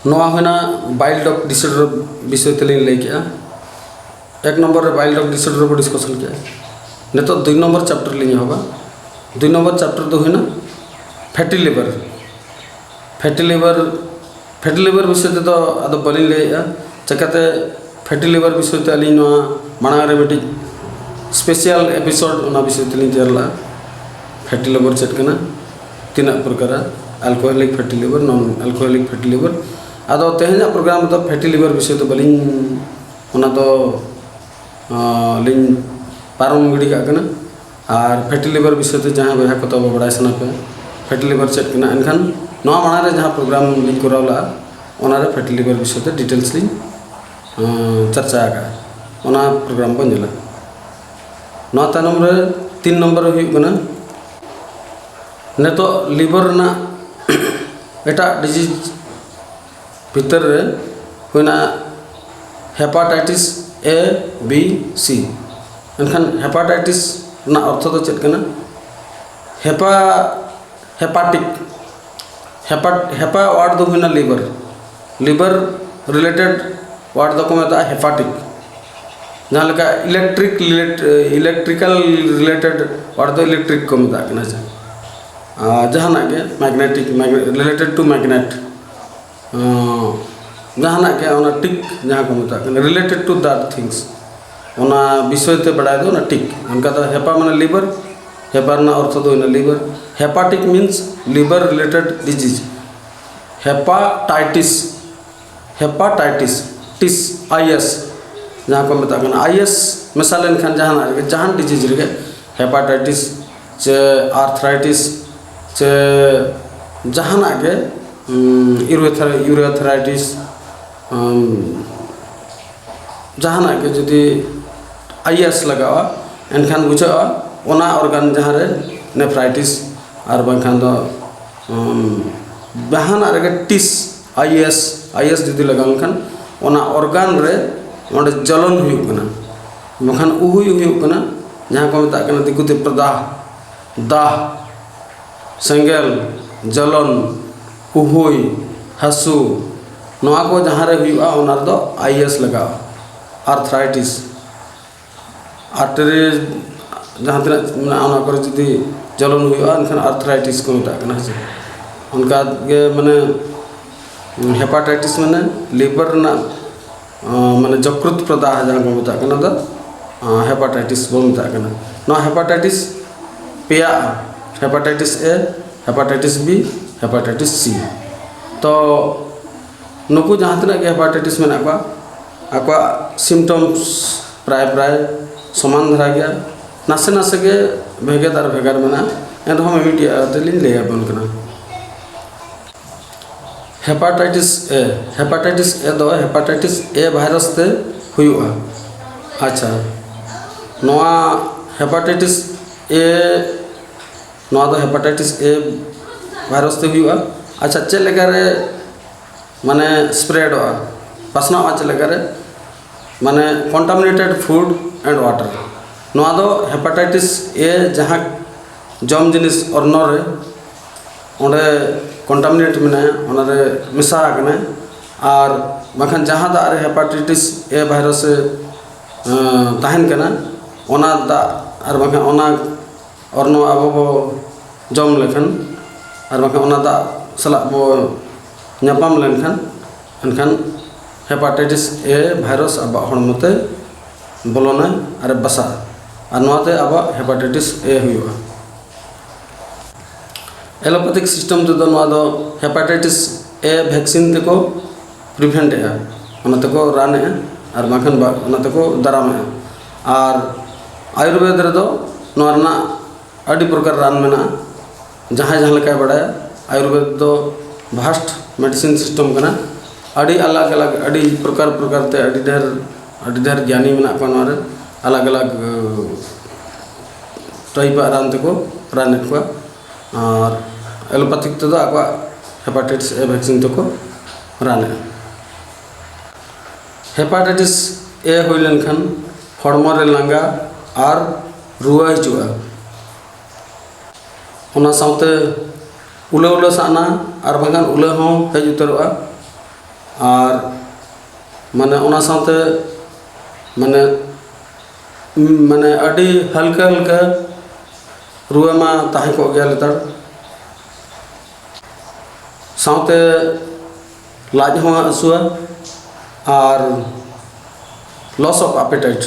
ᱱᱚᱣᱟ ᱦᱩᱭᱱᱟ bile duct disorder ᱵᱤᱥᱚᱭ ᱛᱮᱞᱤᱧ ᱞᱟᱹᱭ ᱠᱮᱜᱼᱟ᱾ ᱮᱠ ᱱᱚᱢᱵᱚᱨ ᱨᱮ bile duct disorder ᱵᱚ discussion ᱠᱮᱜᱼᱟ᱾ ᱱᱤᱛᱚᱜ ᱫᱩᱭ ᱱᱚᱢᱵᱚᱨ chapter ᱞᱤᱧ ᱮᱦᱚᱵᱟ᱾ ᱫᱩᱭ ᱱᱚᱢᱵᱚᱨ chapter ᱫᱚ ᱦᱩᱭᱱᱟ fatty liver᱾ Fatty liver, fatty liver ᱵᱤᱥᱚᱭ ᱛᱮᱫᱚ ᱟᱫᱚ ᱵᱟᱹᱞᱤᱧ ᱞᱟᱹᱭᱮᱜᱼᱟ᱾ ᱪᱤᱠᱟᱹᱛᱮ fatty liver ᱵᱤᱥᱚᱭ ᱛᱮ ᱟᱹᱞᱤᱧ ᱱᱚᱣᱟ ᱢᱟᱲᱟᱝ ᱨᱮ ᱢᱤᱫᱴᱤᱡ special episode ᱚᱱᱟ ᱵᱤᱥᱚᱭ ᱛᱮᱞᱤᱧ ᱛᱮᱭᱟᱨ ᱞᱮᱜᱼᱟ᱾ Fatty liver ᱪᱮᱫ ᱠᱟᱱᱟ, ᱛᱤᱱᱟᱹᱜ ᱯᱨᱚᱠᱟᱨᱟ, alcoholic fatty liver, non alcoholic fatty liver᱾ ᱟᱫᱚ ᱛᱮᱦᱮᱧᱟᱜ program ᱨᱮᱫᱚ fatty liver ᱵᱤᱥᱚᱭ ᱫᱚ ᱵᱟᱹᱞᱤᱧ, ᱚᱱᱟ ᱫᱚ, ᱟᱸ, ᱞᱤᱧ ᱯᱟᱨᱚᱢ ᱜᱤᱰᱤ ᱠᱟᱜ ᱠᱟᱱᱟ᱾ ᱟᱨ fatty liver ᱵᱤᱥᱚᱭ ᱛᱮ ᱡᱟᱦᱟᱸᱭ ᱵᱚᱭᱦᱟ ᱠᱚ ᱛᱟᱵᱚ ᱵᱟᱲᱟᱭ ᱥᱟᱱᱟ ᱯᱮ, fatty liver ᱪᱮᱫ ᱠᱟᱱᱟ, ᱮᱱᱠᱷᱟᱱ ᱱᱚᱣᱟ ᱢᱟᱲᱟᱝ ᱨᱮ ᱡᱟᱦᱟᱸ program ᱞᱤᱧ ᱠᱚᱨᱟᱣ ᱞᱮᱜᱼᱟ, ᱚᱱᱟᱨᱮ fatty liver ᱵᱤᱥᱚᱭ ᱛᱮ details ᱞᱤᱧ, ᱟᱸ, ᱪᱟᱨᱪᱟ ᱟᱠᱟᱫᱼᱟ᱾ ᱚᱱᱟ program ᱵᱚᱱ ᱧᱮᱞᱟ᱾ ᱱᱚᱣᱟ ᱛᱟᱭᱱᱚᱢ ᱨᱮ ᱛᱤᱱ ᱱᱚᱢᱵᱚᱨ ᱨᱮ ᱦᱩᱭᱩᱜ ᱠᱟᱱᱟ, ᱱᱤᱛᱚᱜ liver ᱨᱮᱱᱟᱜ ᱮᱴᱟᱜ disease ᱵᱷᱤᱛᱟᱹᱨ ᱨᱮ ᱦᱩᱭᱱᱟ hepatitis A, B, C᱾ ᱮᱱᱠᱷᱟᱱ hepatitis ᱨᱮᱱᱟᱜ ᱚᱨᱛᱷᱚ ᱫᱚ ᱪᱮᱫ ᱠᱟᱱᱟ? Hepa, hepatic, hepat, hepa word ᱫᱚ ᱦᱩᱭᱱᱟ liver᱾ Liver related word ᱫᱚᱠᱚ ᱢᱮᱛᱟᱜᱼᱟ hepatic᱾ ᱡᱟᱦᱟᱸ ᱞᱮᱠᱟ electric relate-, electrical related word ᱫᱚ electric ᱠᱚ ᱢᱮᱛᱟᱜ ᱠᱟᱱᱟ᱾ ᱟᱨ ᱡᱟᱦᱟᱱᱟᱜ ᱜᱮ magnetic, magnet, related to magnet, ᱟᱸ, ᱡᱟᱦᱟᱱᱟᱜ ᱜᱮ ᱚᱱᱟ ᱴᱤᱠ ᱡᱟᱦᱟᱸ ᱠᱚ ᱢᱮᱛᱟᱜ ᱠᱟᱱᱟ, related to that things, ᱚᱱᱟ ᱵᱤᱥᱚᱭ ᱛᱮ ᱵᱟᱲᱟᱭ ᱫᱚ ᱚᱱᱟ ᱴᱤᱠ᱾ ᱚᱱᱠᱟ ᱫᱚ hepa ᱢᱟᱱᱮ liver, Hepa ᱨᱮᱱᱟᱜ ᱚᱨᱛᱷᱚ ᱫᱚ ᱦᱩᱭᱱᱟ liver. Hepatic means liver related disease. Hepatitis, hepatitis, tis, I S, ᱡᱟᱦᱟᱸ ᱠᱚ ᱢᱮᱛᱟᱜ ᱠᱟᱱᱟ, I S ᱢᱮᱥᱟ ᱞᱮᱱᱠᱷᱟᱱ ᱡᱟᱦᱟᱱᱟᱜ ᱨᱮᱜᱮ, ᱡᱟᱦᱟᱱ disease ᱨᱮᱜᱮ, hepatitis ᱪᱮ arthritis ᱪᱮ ᱡᱟᱦᱟᱱᱟᱜ ᱜᱮ, urethra-, urethritis, ᱡᱟᱦᱟᱱᱟᱜ ᱜᱮ ᱡᱩᱫᱤ I S ᱞᱟᱜᱟᱜᱼᱟ, ᱮᱱᱠᱷᱟᱱ ᱵᱩᱡᱷᱟᱹᱜᱼᱟ ᱚᱱᱟ organ ᱡᱟᱦᱟᱸ ᱨᱮ nephritis ᱟᱨ ᱵᱟᱝᱠᱷᱟᱱ ᱫᱚ ᱡᱟᱦᱟᱱᱟᱜ ᱨᱮᱜᱮ tis, I S, I S ᱡᱩᱫᱤ ᱞᱟᱜᱟᱣ ᱞᱮᱱᱠᱷᱟᱱ ᱚᱱᱟ organ ᱨᱮ ᱚᱸᱰᱮ ᱡᱚᱞᱚᱱ ᱦᱩᱭᱩᱜ ᱠᱟᱱᱟ, ᱵᱟᱝᱠᱷᱟᱱ ᱩᱦᱩᱭ ᱦᱩᱭᱩᱜ ᱠᱟᱱᱟ, ᱡᱟᱦᱟᱸ ᱠᱚ ᱢᱮᱛᱟᱜ ᱠᱟᱱᱟ ᱫᱤᱠᱩ ᱛᱮ ᱯᱨᱚᱫᱟᱦ, ᱫᱟᱦ, ᱥᱮᱸᱜᱮᱞ, ᱡᱚᱞᱚᱱ, ᱩᱦᱩᱭ, ᱦᱟᱹᱥᱩ, ᱱᱚᱣᱟ ᱠᱚ ᱡᱟᱦᱟᱸ ᱨᱮ ᱦᱩᱭᱩᱜᱼᱟ, ᱚᱱᱟ ᱨᱮᱫᱚ I S ᱞᱟᱜᱟᱜᱼᱟ᱾ Arthritis, artery ᱡᱟᱦᱟᱸ ᱛᱤᱱᱟᱹᱜ ᱢᱮᱱᱟᱜᱼᱟ, ᱚᱱᱟ ᱠᱚᱨᱮ ᱡᱩᱫᱤ ᱡᱚᱞᱚᱱ ᱦᱩᱭᱩᱜᱼᱟ, ᱮᱱᱠᱷᱟᱱ arthritis ᱠᱚ ᱢᱮᱛᱟᱜ ᱠᱟᱱᱟ, ᱦᱮᱸ ᱥᱮ᱾ ᱚᱱᱠᱟ ᱜᱮ ᱢᱟᱱᱮ hepatitis ᱢᱟᱱᱮ liver ᱨᱮᱱᱟᱜ ᱢᱟᱱᱮ ᱡᱚᱠᱨᱩᱛ ᱯᱨᱚᱫᱟᱦ ᱡᱟᱦᱟᱸ ᱠᱚ ᱢᱮᱛᱟᱜ ᱠᱟᱱᱟ, ᱫᱚ hepatitis ᱵᱚᱱ ᱢᱮᱛᱟᱜ ᱠᱟᱱᱟ᱾ ᱱᱚᱣᱟ hepatitis ᱯᱮᱭᱟᱜᱼᱟ: hepatitis A, hepatitis B, hepatitis C. ᱛᱚ ᱱᱩᱠᱩ ᱡᱟᱦᱟᱸ ᱛᱤᱱᱟᱹᱜ ᱜᱮ hepatitis ᱢᱮᱱᱟᱜ ᱠᱚᱣᱟ, ᱟᱠᱚᱣᱟᱜ symptoms ᱯᱨᱟᱭ ᱯᱨᱟᱭ ᱥᱚᱢᱟᱱ ᱫᱷᱟᱨᱟ ᱜᱮᱭᱟ, ᱱᱟᱥᱮ ᱱᱟᱥᱮ ᱜᱮ ᱵᱷᱮᱜᱮᱫ ᱟᱨ ᱵᱷᱮᱜᱟᱨ ᱢᱮᱱᱟᱜᱼᱟ᱾ ᱮᱱᱨᱮᱦᱚᱸ ᱢᱤᱢᱤᱫᱴᱤᱡ ᱟᱛᱮ ᱞᱤᱧ ᱞᱟᱹᱭ ᱟᱵᱚᱱ ᱠᱟᱱᱟ᱾ Hepatitis A, hepatitis A ᱫᱚ hepatitis A virus ᱛᱮ ᱦᱩᱭᱩᱜᱼᱟ᱾ ᱟᱪᱪᱷᱟ, ᱱᱚᱣᱟ hepatitis A, ᱱᱚᱣᱟ ᱫᱚ hepatitis A virus ᱛᱮ ᱦᱩᱭᱩᱜᱼᱟ᱾ ᱟᱪᱪᱷᱟ, ᱪᱮᱫ ᱞᱮᱠᱟᱨᱮ ᱢᱟᱱᱮ spreadᱚᱜᱼᱟ, ᱯᱟᱥᱱᱟᱣᱚᱜᱼᱟ ᱪᱮᱫ ᱞᱮᱠᱟᱨᱮ? ᱢᱟᱱᱮ contaminated food and water᱾ ᱱᱚᱣᱟ ᱫᱚ hepatitis A ᱡᱟᱦᱟᱸ ᱡᱚᱢ ᱡᱤᱱᱤᱥ ᱚᱨᱱᱚ ᱨᱮ, ᱚᱸᱰᱮ contaminate ᱢᱮᱱᱟᱭᱟ, ᱚᱱᱟᱨᱮ ᱢᱮᱥᱟ ᱟᱠᱟᱱᱟᱭ, ᱟᱨ ᱵᱟᱝᱠᱷᱟᱱ ᱡᱟᱦᱟᱸ ᱫᱟᱜ ᱨᱮ hepatitis A virus ᱮ ᱛᱟᱦᱮᱱ ᱠᱟᱱᱟ, ᱚᱱᱟ ᱫᱟᱜ ᱟᱨ ᱵᱟᱝᱠᱷᱟᱱ ᱚᱱᱟ ᱚᱨᱱᱚ ᱟᱵᱚ ᱵᱚ ᱡᱚᱢ ᱞᱮᱠᱷᱟᱱ ᱟᱨ ᱵᱟᱝᱠᱷᱟᱱ ᱚᱱᱟ ᱫᱟᱜ ᱥᱟᱞᱟᱜ ᱵᱚ ᱧᱟᱯᱟᱢ ᱞᱮᱱᱠᱷᱟᱱ, ᱮᱱᱠᱷᱟᱱ hepatitis A virus ᱟᱵᱚᱣᱟᱜ ᱦᱚᱲᱢᱚ ᱛᱮ ᱵᱚᱞᱚᱱᱟ ᱟᱨ ᱵᱟᱥᱟᱜᱼᱟ, ᱟᱨ ᱱᱚᱣᱟᱛᱮ ᱟᱵᱚᱣᱟᱜ hepatitis A ᱦᱩᱭᱩᱜᱼᱟ᱾ Allopathic system ᱛᱮᱫᱚ ᱱᱚᱣᱟ ᱫᱚ hepatitis A vaccine ᱛᱮᱠᱚ prevent ᱮᱫᱼᱟ, ᱚᱱᱟ ᱛᱮᱠᱚ ᱨᱟᱱ ᱮᱫᱼᱟ, ᱟᱨ ᱵᱟᱝᱠᱷᱟᱱ ᱵᱟ-, ᱚᱱᱟ ᱛᱮᱠᱚ ᱫᱟᱨᱟᱢ ᱮᱫᱼᱟ᱾ ᱟᱨ ᱟᱭᱩᱨᱵᱮᱫ ᱨᱮᱫᱚ ᱱᱚᱣᱟ ᱨᱮᱱᱟᱜ ᱟᱹᱰᱤ ᱯᱨᱚᱠᱟᱨ ᱨᱟᱱ ᱢᱮᱱᱟᱜᱼᱟ, ᱡᱟᱦᱟᱸᱭ ᱡᱟᱦᱟᱸ ᱞᱮᱠᱟᱭ ᱵᱟᱲᱟᱭᱟ᱾ ᱟᱭᱩᱨᱵᱮᱫ ᱫᱚ vast medicine system ᱠᱟᱱᱟ, ᱟᱹᱰᱤ ᱟᱞᱟᱜᱽ ᱟᱞᱟᱜᱽ, ᱟᱹᱰᱤ ᱯᱨᱚᱠᱟᱨ ᱯᱨᱚᱠᱟᱨ ᱛᱮ ᱟᱹᱰᱤ ᱰᱷᱮᱨ, ᱟᱹᱰᱤ ᱰᱷᱮᱨ ᱜᱮᱭᱟᱱᱤ ᱢᱮᱱᱟᱜ ᱠᱚᱣᱟ ᱱᱚᱣᱟ ᱨᱮ, ᱟᱞᱟᱜᱽ ᱟᱞᱟᱜᱽ type ᱟᱜ ᱨᱟᱱ ᱛᱮᱠᱚ ᱨᱟᱱᱮᱫ ᱠᱚᱣᱟ᱾ ᱟᱨ allopathic ᱛᱮᱫᱚ ᱟᱠᱚᱣᱟᱜ hepatitis A vaccine ᱛᱮᱠᱚ ᱨᱟᱱᱮᱫᱼᱟ᱾ Hepatitis A ᱦᱩᱭ ᱞᱮᱱᱠᱷᱟᱱ ᱦᱚᱲᱢᱚ ᱨᱮ ᱞᱟᱸᱜᱟ ᱟᱨ ᱨᱩᱣᱟᱹ ᱦᱤᱡᱩᱜᱼᱟ᱾ ᱚᱱᱟ ᱥᱟᱶᱛᱮ ᱩᱞᱟᱹ ᱩᱞᱟᱹ ᱥᱟᱦᱱᱟ ᱟᱨ ᱵᱟᱝᱠᱷᱟᱱ ᱩᱞᱟᱹ ᱦᱚᱸ ᱦᱮᱡ ᱩᱛᱟᱹᱨᱚᱜᱼᱟ᱾ ᱟᱨ ᱢᱟᱱᱮ ᱚᱱᱟ ᱥᱟᱶᱛᱮ ᱢᱟᱱᱮ, ᱢᱟᱱᱮ ᱟᱹᱰᱤ ᱦᱟᱞᱠᱟ ᱦᱟᱞᱠᱟ ᱨᱩᱣᱟᱹ ᱢᱟ ᱛᱟᱦᱮᱸ ᱠᱚᱜ ᱜᱮᱭᱟ ᱞᱮᱛᱟᱲ᱾ ᱥᱟᱶᱛᱮ ᱞᱟᱡ ᱦᱚᱸ ᱦᱟᱹᱥᱩᱣᱟ ᱟᱨ loss of appetite,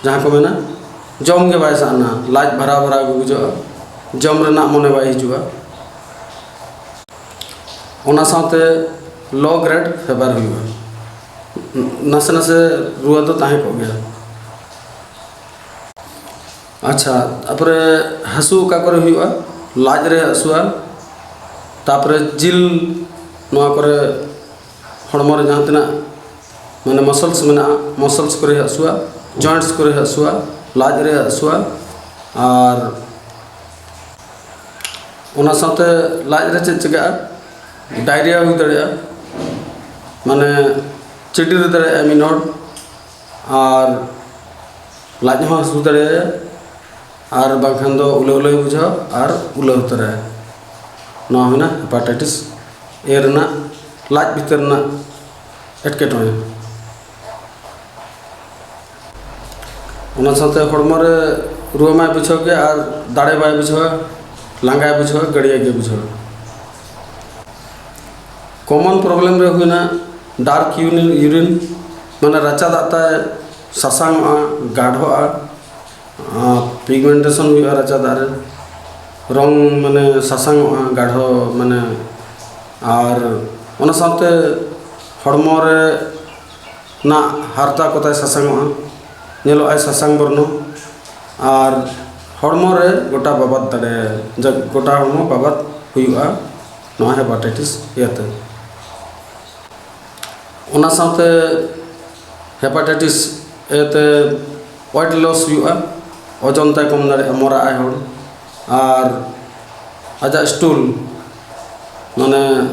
ᱡᱟᱦᱟᱸ ᱠᱚ ᱢᱮᱱᱟ ᱡᱚᱢ ᱜᱮ ᱵᱟᱭ ᱥᱟᱱᱟ, ᱞᱟᱡ ᱵᱷᱟᱨᱟᱣ ᱵᱷᱟᱨᱟᱣ ᱜᱮ ᱵᱩᱡᱷᱟᱹᱜᱼᱟ, ᱡᱚᱢ ᱨᱮᱱᱟᱜ ᱢᱚᱱᱮ ᱵᱟᱭ ᱦᱤᱡᱩᱜᱼᱟ᱾ ᱚᱱᱟ ᱥᱟᱶᱛᱮ low grade fever ᱦᱩᱭᱩᱜᱼᱟ, ᱱᱟᱥᱮ ᱱᱟᱥᱮ ᱨᱩᱣᱟᱹ ᱫᱚ ᱛᱟᱦᱮᱸ ᱠᱚᱜ ᱜᱮᱭᱟ᱾ ᱟᱪᱪᱷᱟ, ᱛᱟᱨᱯᱚᱨᱮ ᱦᱟᱹᱥᱩ ᱚᱠᱟ ᱠᱚᱨᱮ ᱦᱩᱭᱩᱜᱼᱟ? ᱞᱟᱡ ᱨᱮ ᱦᱟᱹᱥᱩᱣᱟ, ᱛᱟᱨᱯᱚᱨᱮ ᱡᱤᱞ, ᱱᱚᱣᱟ ᱠᱚᱨᱮ, ᱦᱚᱲᱢᱚ ᱨᱮ ᱡᱟᱦᱟᱸ ᱛᱤᱱᱟᱹᱜ ᱢᱟᱱᱮ muscles ᱢᱮᱱᱟᱜᱼᱟ, muscles ᱠᱚᱨᱮ ᱦᱟᱹᱥᱩᱣᱟ, joints ᱠᱚᱨᱮ ᱦᱟᱹᱥᱩᱣᱟ, ᱞᱟᱡ ᱨᱮ ᱦᱟᱹᱥᱩᱣᱟ᱾ ᱟᱨ ᱚᱱᱟ ᱥᱟᱶᱛᱮ ᱞᱟᱡ ᱨᱮ ᱪᱮᱫ ᱪᱤᱠᱟᱹᱜᱼᱟ? Diarrhea ᱦᱩᱭ ᱫᱟᱲᱮᱭᱟᱜᱼᱟ, ᱢᱟᱱᱮ ᱪᱤᱰᱤᱨ ᱫᱟᱲᱮᱭᱟᱜᱼᱟ ᱢᱤᱫ ᱦᱚᱲ, ᱟᱨ ᱞᱟᱡ ᱦᱚᱸ ᱦᱟᱹᱥᱩ ᱫᱟᱲᱮᱭᱟᱭᱟ, ᱟᱨ ᱵᱟᱝᱠᱷᱟᱱ ᱫᱚ ᱩᱞᱟᱹ ᱩᱞᱟᱹᱭ ᱵᱩᱡᱷᱟᱹᱣᱟ ᱟᱨ ᱩᱞᱟᱹ ᱩᱛᱟᱹᱨᱟᱭ᱾ ᱱᱚᱣᱟ ᱦᱩᱭᱱᱟ hepatitis A ᱨᱮᱱᱟᱜ ᱞᱟᱡ ᱵᱷᱤᱛᱟᱹᱨ ᱨᱮᱱᱟᱜ ᱮᱴᱠᱮᱴᱚᱬᱮ᱾ ᱚᱱᱟ ᱥᱟᱶᱛᱮ ᱦᱚᱲᱢᱚ ᱨᱮ ᱨᱩᱣᱟᱹ ᱢᱟᱭ ᱵᱩᱡᱷᱟᱹᱣ ᱜᱮ ᱟᱨ ᱫᱟᱲᱮ ᱵᱟᱭ ᱵᱩᱡᱷᱟᱹᱣᱟ, ᱞᱟᱸᱜᱟᱭ ᱵᱩᱡᱷᱟᱹᱣᱟ, ᱜᱟᱹᱲᱭᱟᱹ ᱜᱮ ᱵᱩᱡᱷᱟᱹᱣᱟ᱾ Common problem ᱨᱮ ᱦᱩᱭᱱᱟ dark urine, urine, ᱢᱟᱱᱮ ᱨᱟᱪᱟ ᱫᱟᱜ ᱛᱟᱭ ᱥᱟᱥᱟᱝᱚᱜᱼᱟ, ᱜᱟᱲᱦᱚᱜᱼᱟ, ᱟᱨ pigmentation ᱦᱩᱭᱩᱜᱼᱟ ᱨᱟᱪᱟ ᱫᱟᱜ ᱨᱮ᱾ ᱨᱚᱝ ᱢᱟᱱᱮ ᱥᱟᱥᱟᱝᱚᱜᱼᱟ, ᱜᱟᱲᱦᱚ ᱢᱟᱱᱮ, ᱟᱨ ᱚᱱᱟ ᱥᱟᱶᱛᱮ ᱦᱚᱲᱢᱚ ᱨᱮ ᱱᱟᱜ ᱦᱟᱨᱛᱟ ᱠᱚᱛᱟᱭ ᱥᱟᱥᱟᱝᱚᱜᱼᱟ, ᱧᱮᱞᱚᱜᱼᱟᱭ ᱥᱟᱥᱟᱝ ᱵᱚᱨᱱᱚ, ᱟᱨ ᱦᱚᱲᱢᱚ ᱨᱮ ᱜᱚᱴᱟ ᱵᱟᱵᱟᱫ ᱫᱟᱲᱮ, ᱡᱟ-, ᱜᱚᱴᱟ ᱦᱚᱲᱢᱚ ᱵᱟᱵᱟᱫ ᱦᱩᱭᱩᱜᱼᱟ ᱱᱚᱣᱟ ᱦᱮᱯᱟᱴᱟᱭᱴᱤᱥ ᱤᱭᱟᱹᱛᱮ᱾ ᱚᱱᱟ ᱥᱟᱶᱛᱮ ᱦᱮᱯᱟᱴᱟᱭᱴᱤᱥ ᱮ ᱛᱮ weight loss ᱦᱩᱭᱩᱜᱼᱟ, ᱳᱡᱚᱱ ᱛᱟᱭ ᱠᱚᱢ ᱫᱟᱲᱮᱭᱟᱜᱼᱟ, ᱢᱚᱨᱟᱜ ᱟᱭ ᱦᱚᱲ, ᱟᱨ ᱟᱡᱟᱜ ᱥᱴᱩᱞ ᱢᱟᱱᱮ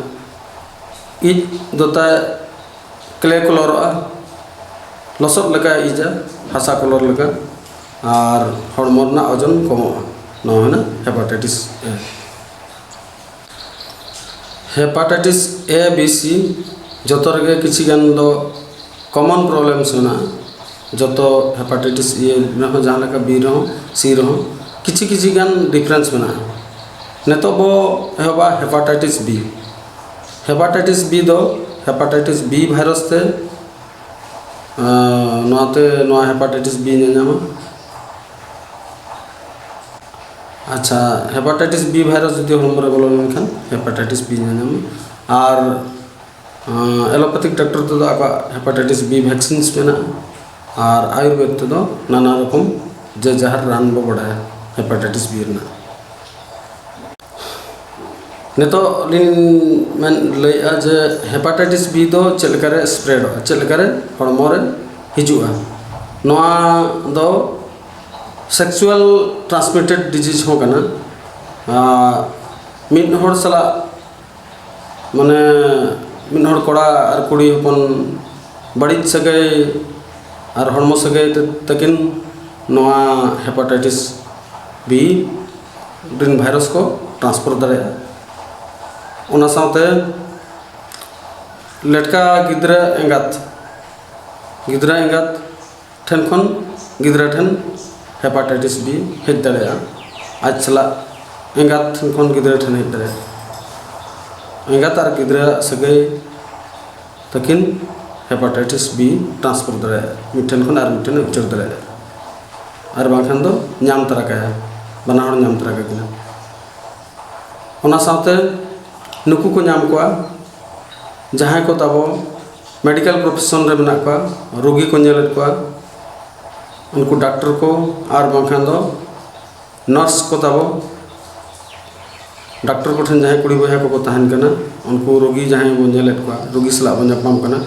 ᱤᱡ ᱫᱚ ᱛᱟᱭ ᱠᱞᱮ ᱠᱚᱞᱚᱨᱚᱜᱼᱟ, ᱞᱚᱥᱚᱫ ᱞᱮᱠᱟᱭ ᱤᱡᱟ, ᱦᱟᱥᱟ ᱠᱚᱞᱚᱨ ᱞᱮᱠᱟ, ᱟᱨ ᱦᱚᱲᱢᱚ ᱨᱮᱱᱟᱜ ᱳᱡᱚᱱ ᱠᱚᱢᱚᱜᱼᱟ᱾ ᱱᱚᱣᱟ ᱦᱩᱭᱱᱟ ᱦᱮᱯᱟᱴᱟᱭᱴᱤᱥ ᱮ᱾ ᱦᱮᱯᱟᱴᱟᱭᱴᱤᱥ ᱮ ᱵᱤ ᱥᱤ ᱡᱚᱛᱚ ᱨᱮᱜᱮ ᱠᱤᱪᱷᱤ ᱜᱟᱱ ᱫᱚ ᱠᱚᱢᱚᱱ ᱯᱨᱚᱵᱞᱮᱢᱥ ᱢᱮᱱᱟᱜᱼᱟ᱾ ᱡᱚᱛᱚ ᱦᱮᱯᱟᱴᱟᱭᱴᱤᱥ ᱮ ᱨᱮᱦᱚᱸ, ᱡᱟᱦᱟᱸ ᱞᱮᱠᱟ ᱵᱤ ᱨᱮᱦᱚᱸ, ᱥᱤ ᱨᱮᱦᱚᱸ ᱠᱤᱪᱷᱤ ᱠᱤᱪᱷᱤ ᱜᱟᱱ ᱰᱤᱯᱷᱟᱨᱮᱱᱥ ᱢᱮᱱᱟᱜᱼᱟ᱾ ᱱᱤᱛᱚᱜ ᱵᱚ ᱮᱦᱚᱵᱟ ᱦᱮᱯᱟᱴᱟᱭᱴᱤᱥ ᱵᱤ᱾ ᱦᱮᱯᱟᱴᱟᱭᱴᱤᱥ ᱵᱤ ᱫᱚ ᱦᱮᱯᱟᱴᱟᱭᱴᱤᱥ ᱵᱤ ᱵᱷᱟᱭᱨᱟᱥ ᱛᱮ, ᱟᱸ, ᱱᱚᱣᱟᱛᱮ ᱱᱚᱣᱟ ᱦᱮᱯᱟᱴᱟᱭᱴᱤᱥ ᱵᱤ ᱧᱟᱧᱟᱢᱟ᱾ ᱟᱪᱪᱷᱟ, ᱦᱮᱯᱟᱴᱟᱭᱴᱤᱥ ᱵᱤ ᱵᱷᱟᱭᱨᱟᱥ ᱡᱩᱫᱤ ᱦᱚᱲᱢᱚ ᱨᱮ ᱵᱚᱞᱚ ᱞᱮᱱᱠᱷᱟᱱ ᱦᱮᱯᱟᱴᱟᱭᱴᱤᱥ ᱵᱤ ᱧᱟᱧᱟᱢᱟ᱾ ᱟᱨ, ᱟᱸ, ᱮᱞᱳᱯᱮᱛᱷᱤᱠ ᱰᱟᱠᱛᱚᱨ ᱛᱮᱫᱚ ᱟᱠᱚᱣᱟᱜ ᱦᱮᱯᱟᱴᱟᱭᱴᱤᱥ ᱵᱤ ᱵᱷᱮᱠᱥᱤᱱᱥ ᱢᱮᱱᱟᱜᱼᱟ᱾ ᱟᱨ ᱟᱭᱩᱨᱵᱮᱫ ᱛᱮᱫᱚ ᱱᱟᱱᱟ ᱨᱚᱠᱚᱢ ᱡᱮ ᱡᱟᱦᱟᱨ ᱨᱟᱱ ᱵᱚ ᱵᱟᱰᱟᱭᱟ ᱦᱮᱯᱟᱴᱟᱭᱴᱤᱥ ᱵᱤ ᱨᱮᱱᱟᱜ᱾ ᱱᱤᱛᱚᱜ ᱞᱤᱧ ᱢᱮᱱ ᱞᱟᱹᱭᱮᱫᱼᱟ ᱡᱮ ᱦᱮᱯᱟᱴᱟᱭᱴᱤᱥ ᱵᱤ ᱫᱚ ᱪᱮᱫ ᱞᱮᱠᱟᱨᱮ ᱥᱯᱨᱮᱰᱚᱜᱼᱟ, ᱪᱮᱫ ᱞᱮᱠᱟᱨᱮ ᱦᱚᱲᱢᱚ ᱨᱮ ᱦᱤᱡᱩᱜᱼᱟ᱾ ᱱᱚᱣᱟ ᱫᱚ ᱥᱮᱠᱥᱩᱣᱟᱞ ᱴᱨᱟᱱᱥᱢᱤᱴᱮᱰ ᱰᱤᱡᱤᱡᱽ ᱦᱚᱸ ᱠᱟᱱᱟ᱾ ᱟᱨ ᱢᱤᱫ ᱦᱚᱲ ᱥᱟᱞᱟᱜ, ᱢᱟᱱᱮ, ᱢᱤᱫ ᱦᱚᱲ ᱠᱚᱲᱟ ᱟᱨ ᱠᱩᱲᱤ ᱦᱚᱯᱚᱱ ᱵᱟᱹᱲᱤᱡ ᱥᱟᱹᱜᱟᱹᱭ ᱟᱨ ᱦᱚᱲᱢᱚ ᱥᱟᱹᱜᱟᱹᱭ ᱛᱮ ᱛᱟᱹᱠᱤᱱ ᱱᱚᱣᱟ ᱦᱮᱯᱟᱴᱟᱭᱴᱤᱥ ᱵᱤ ᱨᱮᱱ ᱵᱷᱟᱭᱨᱟᱥ ᱠᱚ ᱴᱨᱟᱱᱥᱯᱷᱟᱨ ᱫᱟᱲᱮᱭᱟᱜᱼᱟ᱾ ᱚᱱᱟ ᱥᱟᱶᱛᱮ ᱞᱮᱴᱠᱟ ᱜᱤᱫᱽᱨᱟᱹ ᱮᱸᱜᱟᱛ, ᱜᱤᱫᱽᱨᱟᱹ ᱮᱸᱜᱟᱛ ᱴᱷᱮᱱ ᱠᱷᱚᱱ ᱜᱤᱫᱽᱨᱟᱹ ᱴᱷᱮᱱ ᱦᱮᱯᱟᱴᱟᱭᱴᱤᱥ ᱵᱤ ᱦᱮᱡ ᱫᱟᱲᱮᱭᱟᱜᱼᱟ᱾ ᱟᱡ ᱥᱟᱞᱟᱜ ᱮᱸᱜᱟᱛ ᱴᱷᱮᱱ ᱠᱷᱚᱱ ᱜᱤᱫᱽᱨᱟᱹ ᱴᱷᱮᱱ ᱦᱮᱡ ᱫᱟᱲᱮᱭᱟᱜᱼᱟ᱾ ᱮᱸᱜᱟᱛ ᱟᱨ ᱜᱤᱫᱽᱨᱟᱹᱣᱟᱜ ᱥᱟᱹᱜᱟᱹᱭ ᱛᱟᱹᱠᱤᱱ ᱦᱮᱯᱟᱴᱟᱭᱴᱤᱥ ᱵᱤ ᱴᱨᱟᱱᱥᱯᱷᱟᱨ ᱫᱟᱲᱮᱭᱟᱜᱼᱟ, ᱢᱤᱫ ᱴᱷᱮᱱ ᱠᱷᱚᱱ ᱟᱨ ᱢᱤᱫ ᱴᱷᱮᱱ ᱩᱪᱟᱹᱲ ᱫᱟᱲᱮᱭᱟᱜᱼᱟ, ᱟᱨ ᱵᱟᱝᱠᱷᱟᱱ ᱫᱚ ᱧᱟᱢ ᱛᱟᱨᱟ ᱠᱟᱭᱟ, ᱵᱟᱱᱟ ᱦᱚᱲ ᱧᱟᱢ ᱛᱟᱨᱟ ᱠᱟᱠᱤᱱᱟ᱾ ᱚᱱᱟ ᱥᱟᱶᱛᱮ ᱱᱩᱠᱩ ᱠᱚ ᱧᱟᱢ ᱠᱚᱣᱟ ᱡᱟᱦᱟᱸᱭ ᱠᱚ ᱛᱟᱵᱚ ᱢᱮᱰᱤᱠᱮᱞ ᱯᱨᱚᱯᱷᱮᱥᱚᱱ ᱨᱮ ᱢᱮᱱᱟᱜ ᱠᱚᱣᱟ, ᱨᱩᱜᱤ ᱠᱚ ᱧᱮᱞᱮᱫ ᱠᱚᱣᱟ, ᱩᱱᱠᱩ ᱰᱟᱠᱛᱚᱨ ᱠᱚ ᱟᱨ ᱵᱟᱝᱠᱷᱟᱱ ᱫᱚ ᱱᱟᱨᱥ ᱠᱚ ᱛᱟᱵᱚ, ᱰᱟᱠᱛᱚᱨ ᱠᱚᱴᱷᱮᱱ ᱡᱟᱦᱟᱸᱭ ᱠᱩᱲᱤ ᱵᱚᱭᱦᱟ ᱠᱚᱠᱚ ᱛᱟᱦᱮᱱ ᱠᱟᱱᱟ, ᱩᱱᱠᱩ ᱨᱩᱜᱤ ᱡᱟᱦᱟᱸᱭ ᱵᱚᱱ ᱧᱮᱞᱮᱫ ᱠᱚᱣᱟ, ᱨᱩᱜᱤ ᱥᱟᱞᱟᱜ ᱵᱚᱱ ᱧᱟᱯᱟᱢ ᱠᱟᱱᱟ,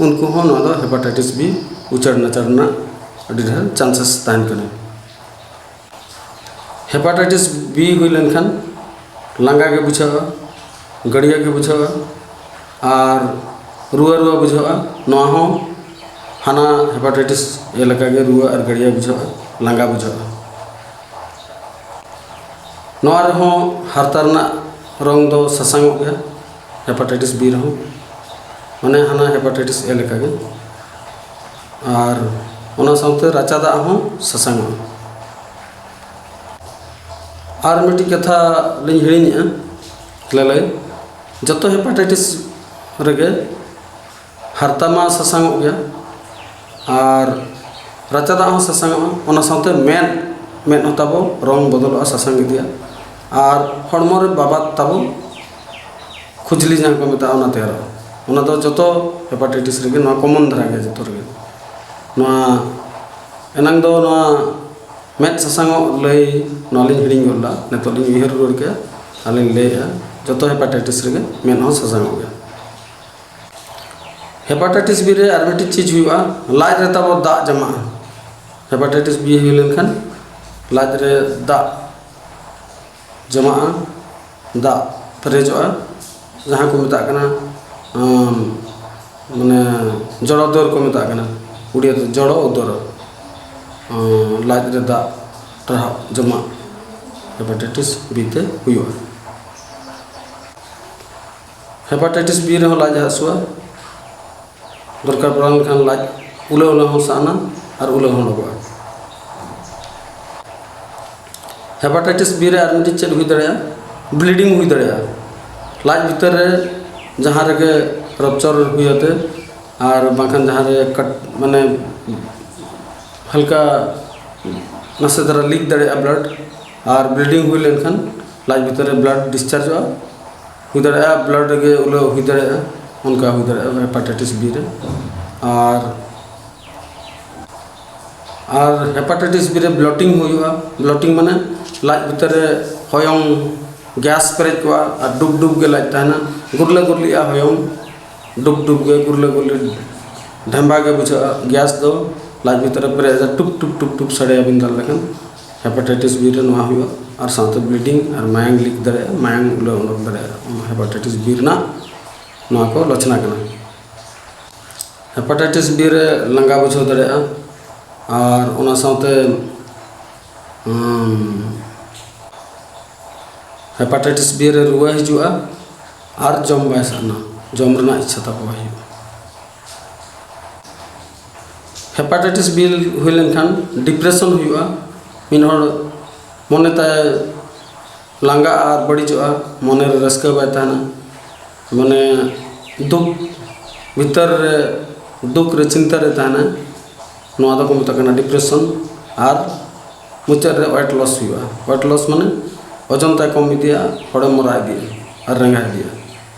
ᱩᱱᱠᱩ ᱦᱚᱸ ᱱᱚᱣᱟ ᱫᱚ ᱦᱮᱯᱟᱴᱟᱭᱴᱤᱥ ᱵᱤ ᱩᱪᱟᱹᱲ ᱱᱟᱪᱟᱨ ᱨᱮᱱᱟᱜ ᱟᱹᱰᱤ ᱰᱷᱮᱨ ᱪᱟᱱᱥᱮᱥ ᱛᱟᱦᱮᱱ ᱠᱟᱱᱟ᱾ ᱦᱮᱯᱟᱴᱟᱭᱴᱤᱥ ᱵᱤ ᱦᱩᱭ ᱞᱮᱱᱠᱷᱟᱱ ᱞᱟᱸᱜᱟ ᱜᱮ ᱵᱩᱡᱷᱟᱹᱜᱼᱟ, ᱜᱟᱹᱲᱭᱟᱹ ᱜᱮ ᱵᱩᱡᱷᱟᱹᱜᱼᱟ ᱟᱨ ᱨᱩᱣᱟᱹ ᱨᱩᱣᱟᱹ ᱵᱩᱡᱷᱟᱹᱜᱼᱟ᱾ ᱱᱚᱣᱟ ᱦᱚᱸ ᱦᱟᱱᱟ ᱦᱮᱯᱟᱴᱟᱭᱴᱤᱥ ᱮ ᱞᱮᱠᱟᱜᱮ ᱨᱩᱣᱟᱹ ᱟᱨ ᱜᱟᱹᱲᱭᱟᱹ ᱵᱩᱡᱷᱟᱹᱜᱼᱟ, ᱞᱟᱸᱜᱟ ᱵᱩᱡᱷᱟᱹᱜᱼᱟ᱾ ᱱᱚᱣᱟ ᱨᱮᱦᱚᱸ ᱦᱟᱨᱛᱟ ᱨᱮᱱᱟᱜ ᱨᱚᱝ ᱫᱚ ᱥᱟᱥᱟᱝᱚᱜ ᱜᱮᱭᱟ, ᱦᱮᱯᱟᱴᱟᱭᱴᱤᱥ ᱵᱤ ᱨᱮᱦᱚᱸ, ᱢᱟᱱᱮ ᱦᱟᱱᱟ ᱦᱮᱯᱟᱴᱟᱭᱴᱤᱥ ᱮ ᱞᱮᱠᱟᱜᱮ᱾ ᱟᱨ ᱚᱱᱟ ᱥᱟᱶᱛᱮ ᱨᱟᱪᱟ ᱫᱟᱜ ᱦᱚᱸ ᱥᱟᱥᱟᱝᱚᱜᱼᱟ᱾ ᱟᱨ ᱢᱤᱫᱴᱤᱡ ᱠᱟᱛᱷᱟ ᱞᱤᱧ ᱦᱤᱲᱤᱧᱮᱜᱼᱟ ᱞᱟᱹᱞᱟᱹᱭ, ᱡᱚᱛᱚ ᱦᱮᱯᱟᱴᱟᱭᱴᱤᱥ ᱨᱮᱜᱮ ᱦᱟᱨᱛᱟ ᱢᱟ ᱥᱟᱥᱟᱝᱚᱜ ᱜᱮᱭᱟ ᱟᱨ ᱨᱟᱪᱟ ᱫᱟᱜ ᱦᱚᱸ ᱥᱟᱥᱟᱝᱚᱜᱼᱟ, ᱚᱱᱟ ᱥᱟᱶᱛᱮ ᱢᱮᱫ, ᱢᱮᱫ ᱦᱚᱸ ᱛᱟᱵᱚ ᱨᱚᱝ ᱵᱚᱫᱚᱞᱚᱜᱼᱟ, ᱥᱟᱥᱟᱝ ᱤᱫᱤᱜᱼᱟ᱾ ᱟᱨ ᱦᱚᱲᱢᱚ ᱨᱮ ᱵᱟᱵᱟᱫ ᱛᱟᱵᱚ ᱠᱷᱩᱡᱽᱞᱤ ᱡᱟᱦᱟᱸ ᱠᱚ ᱢᱮᱛᱟᱜᱼᱟ, ᱚᱱᱟ ᱛᱮᱭᱟᱨᱚᱜᱼᱟ᱾ ᱚᱱᱟ ᱫᱚ ᱡᱚᱛᱚ ᱦᱮᱯᱟᱴᱟᱭᱴᱤᱥ ᱨᱮᱜᱮ ᱱᱚᱣᱟ ᱠᱚᱢᱚᱱ ᱫᱷᱟᱨᱟ ᱜᱮᱭᱟ ᱡᱚᱛᱚ ᱨᱮᱜᱮ᱾ ᱱᱚᱣᱟ ᱮᱱᱟᱝ ᱫᱚ ᱱᱚᱣᱟ ᱢᱮᱫ ᱥᱟᱥᱟᱝᱚᱜ ᱞᱟᱹᱭ ᱱᱚᱣᱟ ᱞᱤᱧ ᱦᱤᱲᱤᱧ ᱜᱚᱫ ᱞᱮᱫᱟ, ᱱᱤᱛᱚᱜ ᱞᱤᱧ ᱩᱭᱦᱟᱹᱨ ᱨᱩᱣᱟᱹᱲ ᱠᱮᱫᱟ ᱟᱨ ᱞᱤᱧ ᱞᱟᱹᱭᱮᱫᱼᱟ, ᱡᱚᱛᱚ ᱦᱮᱯᱟᱴᱟᱭᱴᱤᱥ ᱨᱮᱜᱮ ᱢᱮᱫ ᱦᱚᱸ ᱥᱟᱥᱟᱝᱚᱜ ᱜᱮᱭᱟ᱾ ᱦᱮᱯᱟᱴᱟᱭᱴᱤᱥ ᱵᱤ ᱨᱮ ᱟᱨ ᱢᱤᱫᱴᱤᱡ ᱪᱤᱡᱽ ᱦᱩᱭᱩᱜᱼᱟ, ᱞᱟᱡ ᱨᱮ ᱛᱟᱵᱚ ᱫᱟᱜ ᱡᱟᱢᱟᱜᱼᱟ᱾ ᱦᱮᱯᱟᱴᱟᱭᱴᱤᱥ ᱵᱤ ᱦᱩᱭ ᱞᱮᱱᱠᱷᱟᱱ ᱞᱟᱡ ᱨᱮ ᱫᱟᱜ ᱡᱚᱢᱟᱜᱼᱟ, ᱫᱟᱜ ᱯᱮᱨᱮᱡᱚᱜᱼᱟ, ᱡᱟᱦᱟᱸ ᱠᱚ ᱢᱮᱛᱟᱜ ᱠᱟᱱᱟ, ᱟᱢ, ᱢᱟᱱᱮ ᱡᱚᱲᱚ ᱩᱫᱚᱨ ᱠᱚ ᱢᱮᱛᱟᱜ ᱠᱟᱱᱟ, ᱩᱲᱤᱭᱟ ᱛᱮ ᱡᱚᱲᱚ ᱩᱫᱚᱨ, ᱟᱢ, ᱞᱟᱡ ᱨᱮ ᱫᱟᱜ ᱴᱟᱨᱦᱟᱣ ᱡᱚᱢᱟᱜ ᱦᱮᱯᱟᱴᱟᱭᱴᱤᱥ ᱵᱤ ᱛᱮ ᱦᱩᱭᱩᱜᱼᱟ᱾ ᱦᱮᱯᱟᱴᱟᱭᱴᱤᱥ ᱵᱤ ᱨᱮᱦᱚᱸ ᱞᱟᱡ ᱦᱟᱹᱥᱩᱣᱟ, ᱫᱚᱨᱠᱟᱨ ᱯᱟᱲᱟᱣ ᱞᱮᱱᱠᱷᱟᱱ ᱞᱟᱡ ᱩᱞᱟᱹ ᱩᱞᱟᱹ ᱦᱚᱸ ᱥᱟᱦᱟᱱᱟ ᱟᱨ ᱩᱞᱟᱹ ᱦᱚᱸ ᱚᱰᱚᱠᱚᱜᱼᱟ᱾ ᱦᱮᱯᱟᱴᱟᱭᱴᱤᱥ ᱵᱤ ᱨᱮ ᱟᱨ ᱢᱤᱫᱴᱤᱡ ᱪᱮᱫ ᱦᱩᱭ ᱫᱟᱲᱮᱭᱟᱜᱼᱟ? ᱵᱞᱤᱰᱤᱝ ᱦᱩᱭ ᱫᱟᱲᱮᱭᱟᱜᱼᱟ᱾ ᱞᱟᱡ ᱵᱷᱤᱛᱟᱹᱨ ᱨᱮ ᱡᱟᱦᱟᱸ ᱨᱮᱜᱮ ᱨᱚᱯᱪᱚᱨ ᱦᱩᱭ ᱟᱛᱮ ᱟᱨ ᱵᱟᱝᱠᱷᱟᱱ ᱡᱟᱦᱟᱸ ᱨᱮ ᱠᱟᱴ, ᱢᱟᱱᱮ ᱦᱟᱞᱠᱟ ᱱᱟᱥᱮ ᱫᱷᱟᱨᱟ ᱞᱤᱠ ᱫᱟᱲᱮᱭᱟᱜᱼᱟ ᱵᱞᱟᱰ, ᱟᱨ ᱵᱞᱤᱰᱤᱝ ᱦᱩᱭ ᱞᱮᱱᱠᱷᱟᱱ ᱞᱟᱡ ᱵᱷᱤᱛᱟᱹᱨ ᱨᱮ ᱵᱞᱟᱰ ᱰᱤᱥᱪᱟᱨᱡᱚᱜᱼᱟ, ᱦᱩᱭ ᱫᱟᱲᱮᱭᱟᱜᱼᱟ ᱵᱞᱟᱰ ᱨᱮᱜᱮ ᱩᱞᱟᱹ ᱦᱩᱭ ᱫᱟᱲᱮᱭᱟᱜᱼᱟ, ᱚᱱᱠᱟ ᱦᱩᱭ ᱫᱟᱲᱮᱭᱟᱜᱼᱟ ᱦᱮᱯᱟᱴᱟᱭᱴᱤᱥ ᱵᱤ ᱨᱮ᱾ ᱟᱨ ᱟᱨ ᱦᱮᱯᱟᱴᱟᱭᱴᱤᱥ ᱵᱤ ᱨᱮ ᱵᱞᱚᱴᱤᱝ ᱦᱩᱭᱩᱜᱼᱟ᱾ ᱵᱞᱚᱴᱤᱝ ᱢᱟᱱᱮ ᱞᱟᱡ ᱵᱷᱤᱛᱟᱹᱨ ᱨᱮ ᱦᱚᱭᱚᱝ ᱜᱮᱥ ᱯᱮᱨᱮᱡ ᱠᱚᱜᱼᱟ ᱟᱨ ᱰᱩᱵ ᱰᱩᱵ ᱜᱮ ᱞᱟᱡ ᱛᱟᱦᱮᱱᱟ, ᱜᱩᱨᱞᱟᱹ ᱜᱩᱨᱞᱤᱜᱼᱟ ᱦᱚᱭᱚᱝ, ᱰᱩᱵ ᱰᱩᱵ ᱜᱮ ᱜᱩᱨᱞᱟᱹ ᱜᱩᱨᱞᱤ ᱰᱷᱮᱢᱵᱟ ᱜᱮ ᱵᱩᱡᱷᱟᱹᱜᱼᱟ᱾ ᱜᱮᱥ ᱫᱚ ᱞᱟᱡ ᱵᱷᱤᱛᱟᱹᱨ ᱨᱮ ᱯᱮᱨᱮᱡ ᱴᱩᱯ ᱴᱩᱯ ᱴᱩᱯ ᱴᱩᱯ ᱥᱟᱰᱮᱭᱟᱵᱤᱱ ᱫᱟᱞ ᱞᱮᱠᱷᱟᱱ ᱦᱮᱯᱟᱴᱟᱭᱴᱤᱥ ᱵᱤ ᱨᱮ ᱱᱚᱣᱟ ᱦᱩᱭᱩᱜᱼᱟ᱾ ᱟᱨ ᱥᱟᱶᱛᱮ ᱵᱞᱤᱰᱤᱝ ᱟᱨ ᱢᱟᱭᱟᱝ ᱞᱤᱠ ᱫᱟᱲᱮᱭᱟᱜᱼᱟ, ᱢᱟᱭᱟᱝ ᱩᱞᱟᱹ ᱚᱰᱚᱠ ᱫᱟᱲᱮᱭᱟᱜᱼᱟ᱾ ᱚᱱᱟ ᱦᱮᱯᱟᱴᱟᱭᱴᱤᱥ ᱵᱤ ᱨᱮᱱᱟᱜ ᱱᱚᱣᱟ ᱠᱚ ᱞᱚᱪᱷᱱᱟ ᱠᱟᱱᱟ᱾ ᱦᱮᱯᱟᱴᱟᱭᱴᱤᱥ ᱵᱤ ᱨᱮ ᱞᱟᱸᱜᱟ ᱵᱩᱡᱷᱟᱹᱣ ᱫᱟᱲᱮᱭᱟᱜᱼᱟ᱾ ᱟᱨ ᱚᱱᱟ ᱥᱟᱶᱛᱮ ᱦᱮᱯᱟᱴᱟᱭᱴᱤᱥ ᱵᱤ ᱨᱮ ᱨᱩᱣᱟᱹ ᱦᱤᱡᱩᱜᱼᱟ ᱟᱨ ᱡᱚᱢ ᱵᱟᱭ ᱥᱟᱱᱟ, ᱡᱚᱢ ᱨᱮᱱᱟᱜ ᱤᱪᱪᱷᱟ ᱛᱟᱠᱚ ᱵᱟᱭ ᱦᱩᱭᱩᱜᱼᱟ᱾ ᱦᱮᱯᱟᱴᱟᱭᱴᱤᱥ ᱵᱤ ᱦᱩᱭ ᱞᱮᱱᱠᱷᱟᱱ ᱰᱤᱯᱨᱮᱥᱚᱱ ᱦᱩᱭᱩᱜᱼᱟ᱾ ᱢᱤᱫ ᱦᱚᱲ ᱢᱚᱱᱮ ᱛᱟᱭ ᱞᱟᱸᱜᱟᱜᱼᱟ ᱟᱨ ᱵᱟᱹᱲᱤᱡᱚᱜᱼᱟ, ᱢᱚᱱᱮ ᱨᱮ ᱨᱟᱹᱥᱠᱟᱹ ᱵᱟᱭ ᱛᱟᱦᱮᱱᱟ, ᱢᱟᱱᱮ ᱫᱩᱠ ᱵᱷᱤᱛᱟᱹᱨ ᱨᱮ, ᱫᱩᱠ ᱨᱮ ᱪᱤᱱᱛᱟᱹ ᱨᱮ ᱛᱟᱦᱮᱱᱟ᱾ ᱱᱚᱣᱟ ᱫᱚᱠᱚ ᱢᱮᱛᱟᱜ ᱠᱟᱱᱟ ᱰᱤᱯᱨᱮᱥᱚᱱ᱾ ᱟᱨ ᱢᱩᱪᱟᱹᱫ ᱨᱮ ᱳᱭᱮᱴ ᱞᱚᱥ ᱦᱩᱭᱩᱜᱼᱟ᱾ ᱳᱭᱮᱴ ᱞᱚᱥ ᱢᱟᱱᱮ ᱳᱡᱚᱱ ᱛᱟᱭ ᱠᱚᱢ ᱤᱫᱤᱜᱼᱟ, ᱦᱚᱲᱮ ᱢᱚᱨᱟ ᱤᱫᱤᱜᱼᱟ ᱟᱨ ᱨᱮᱸᱜᱟ ᱤᱫᱤᱜᱼᱟ᱾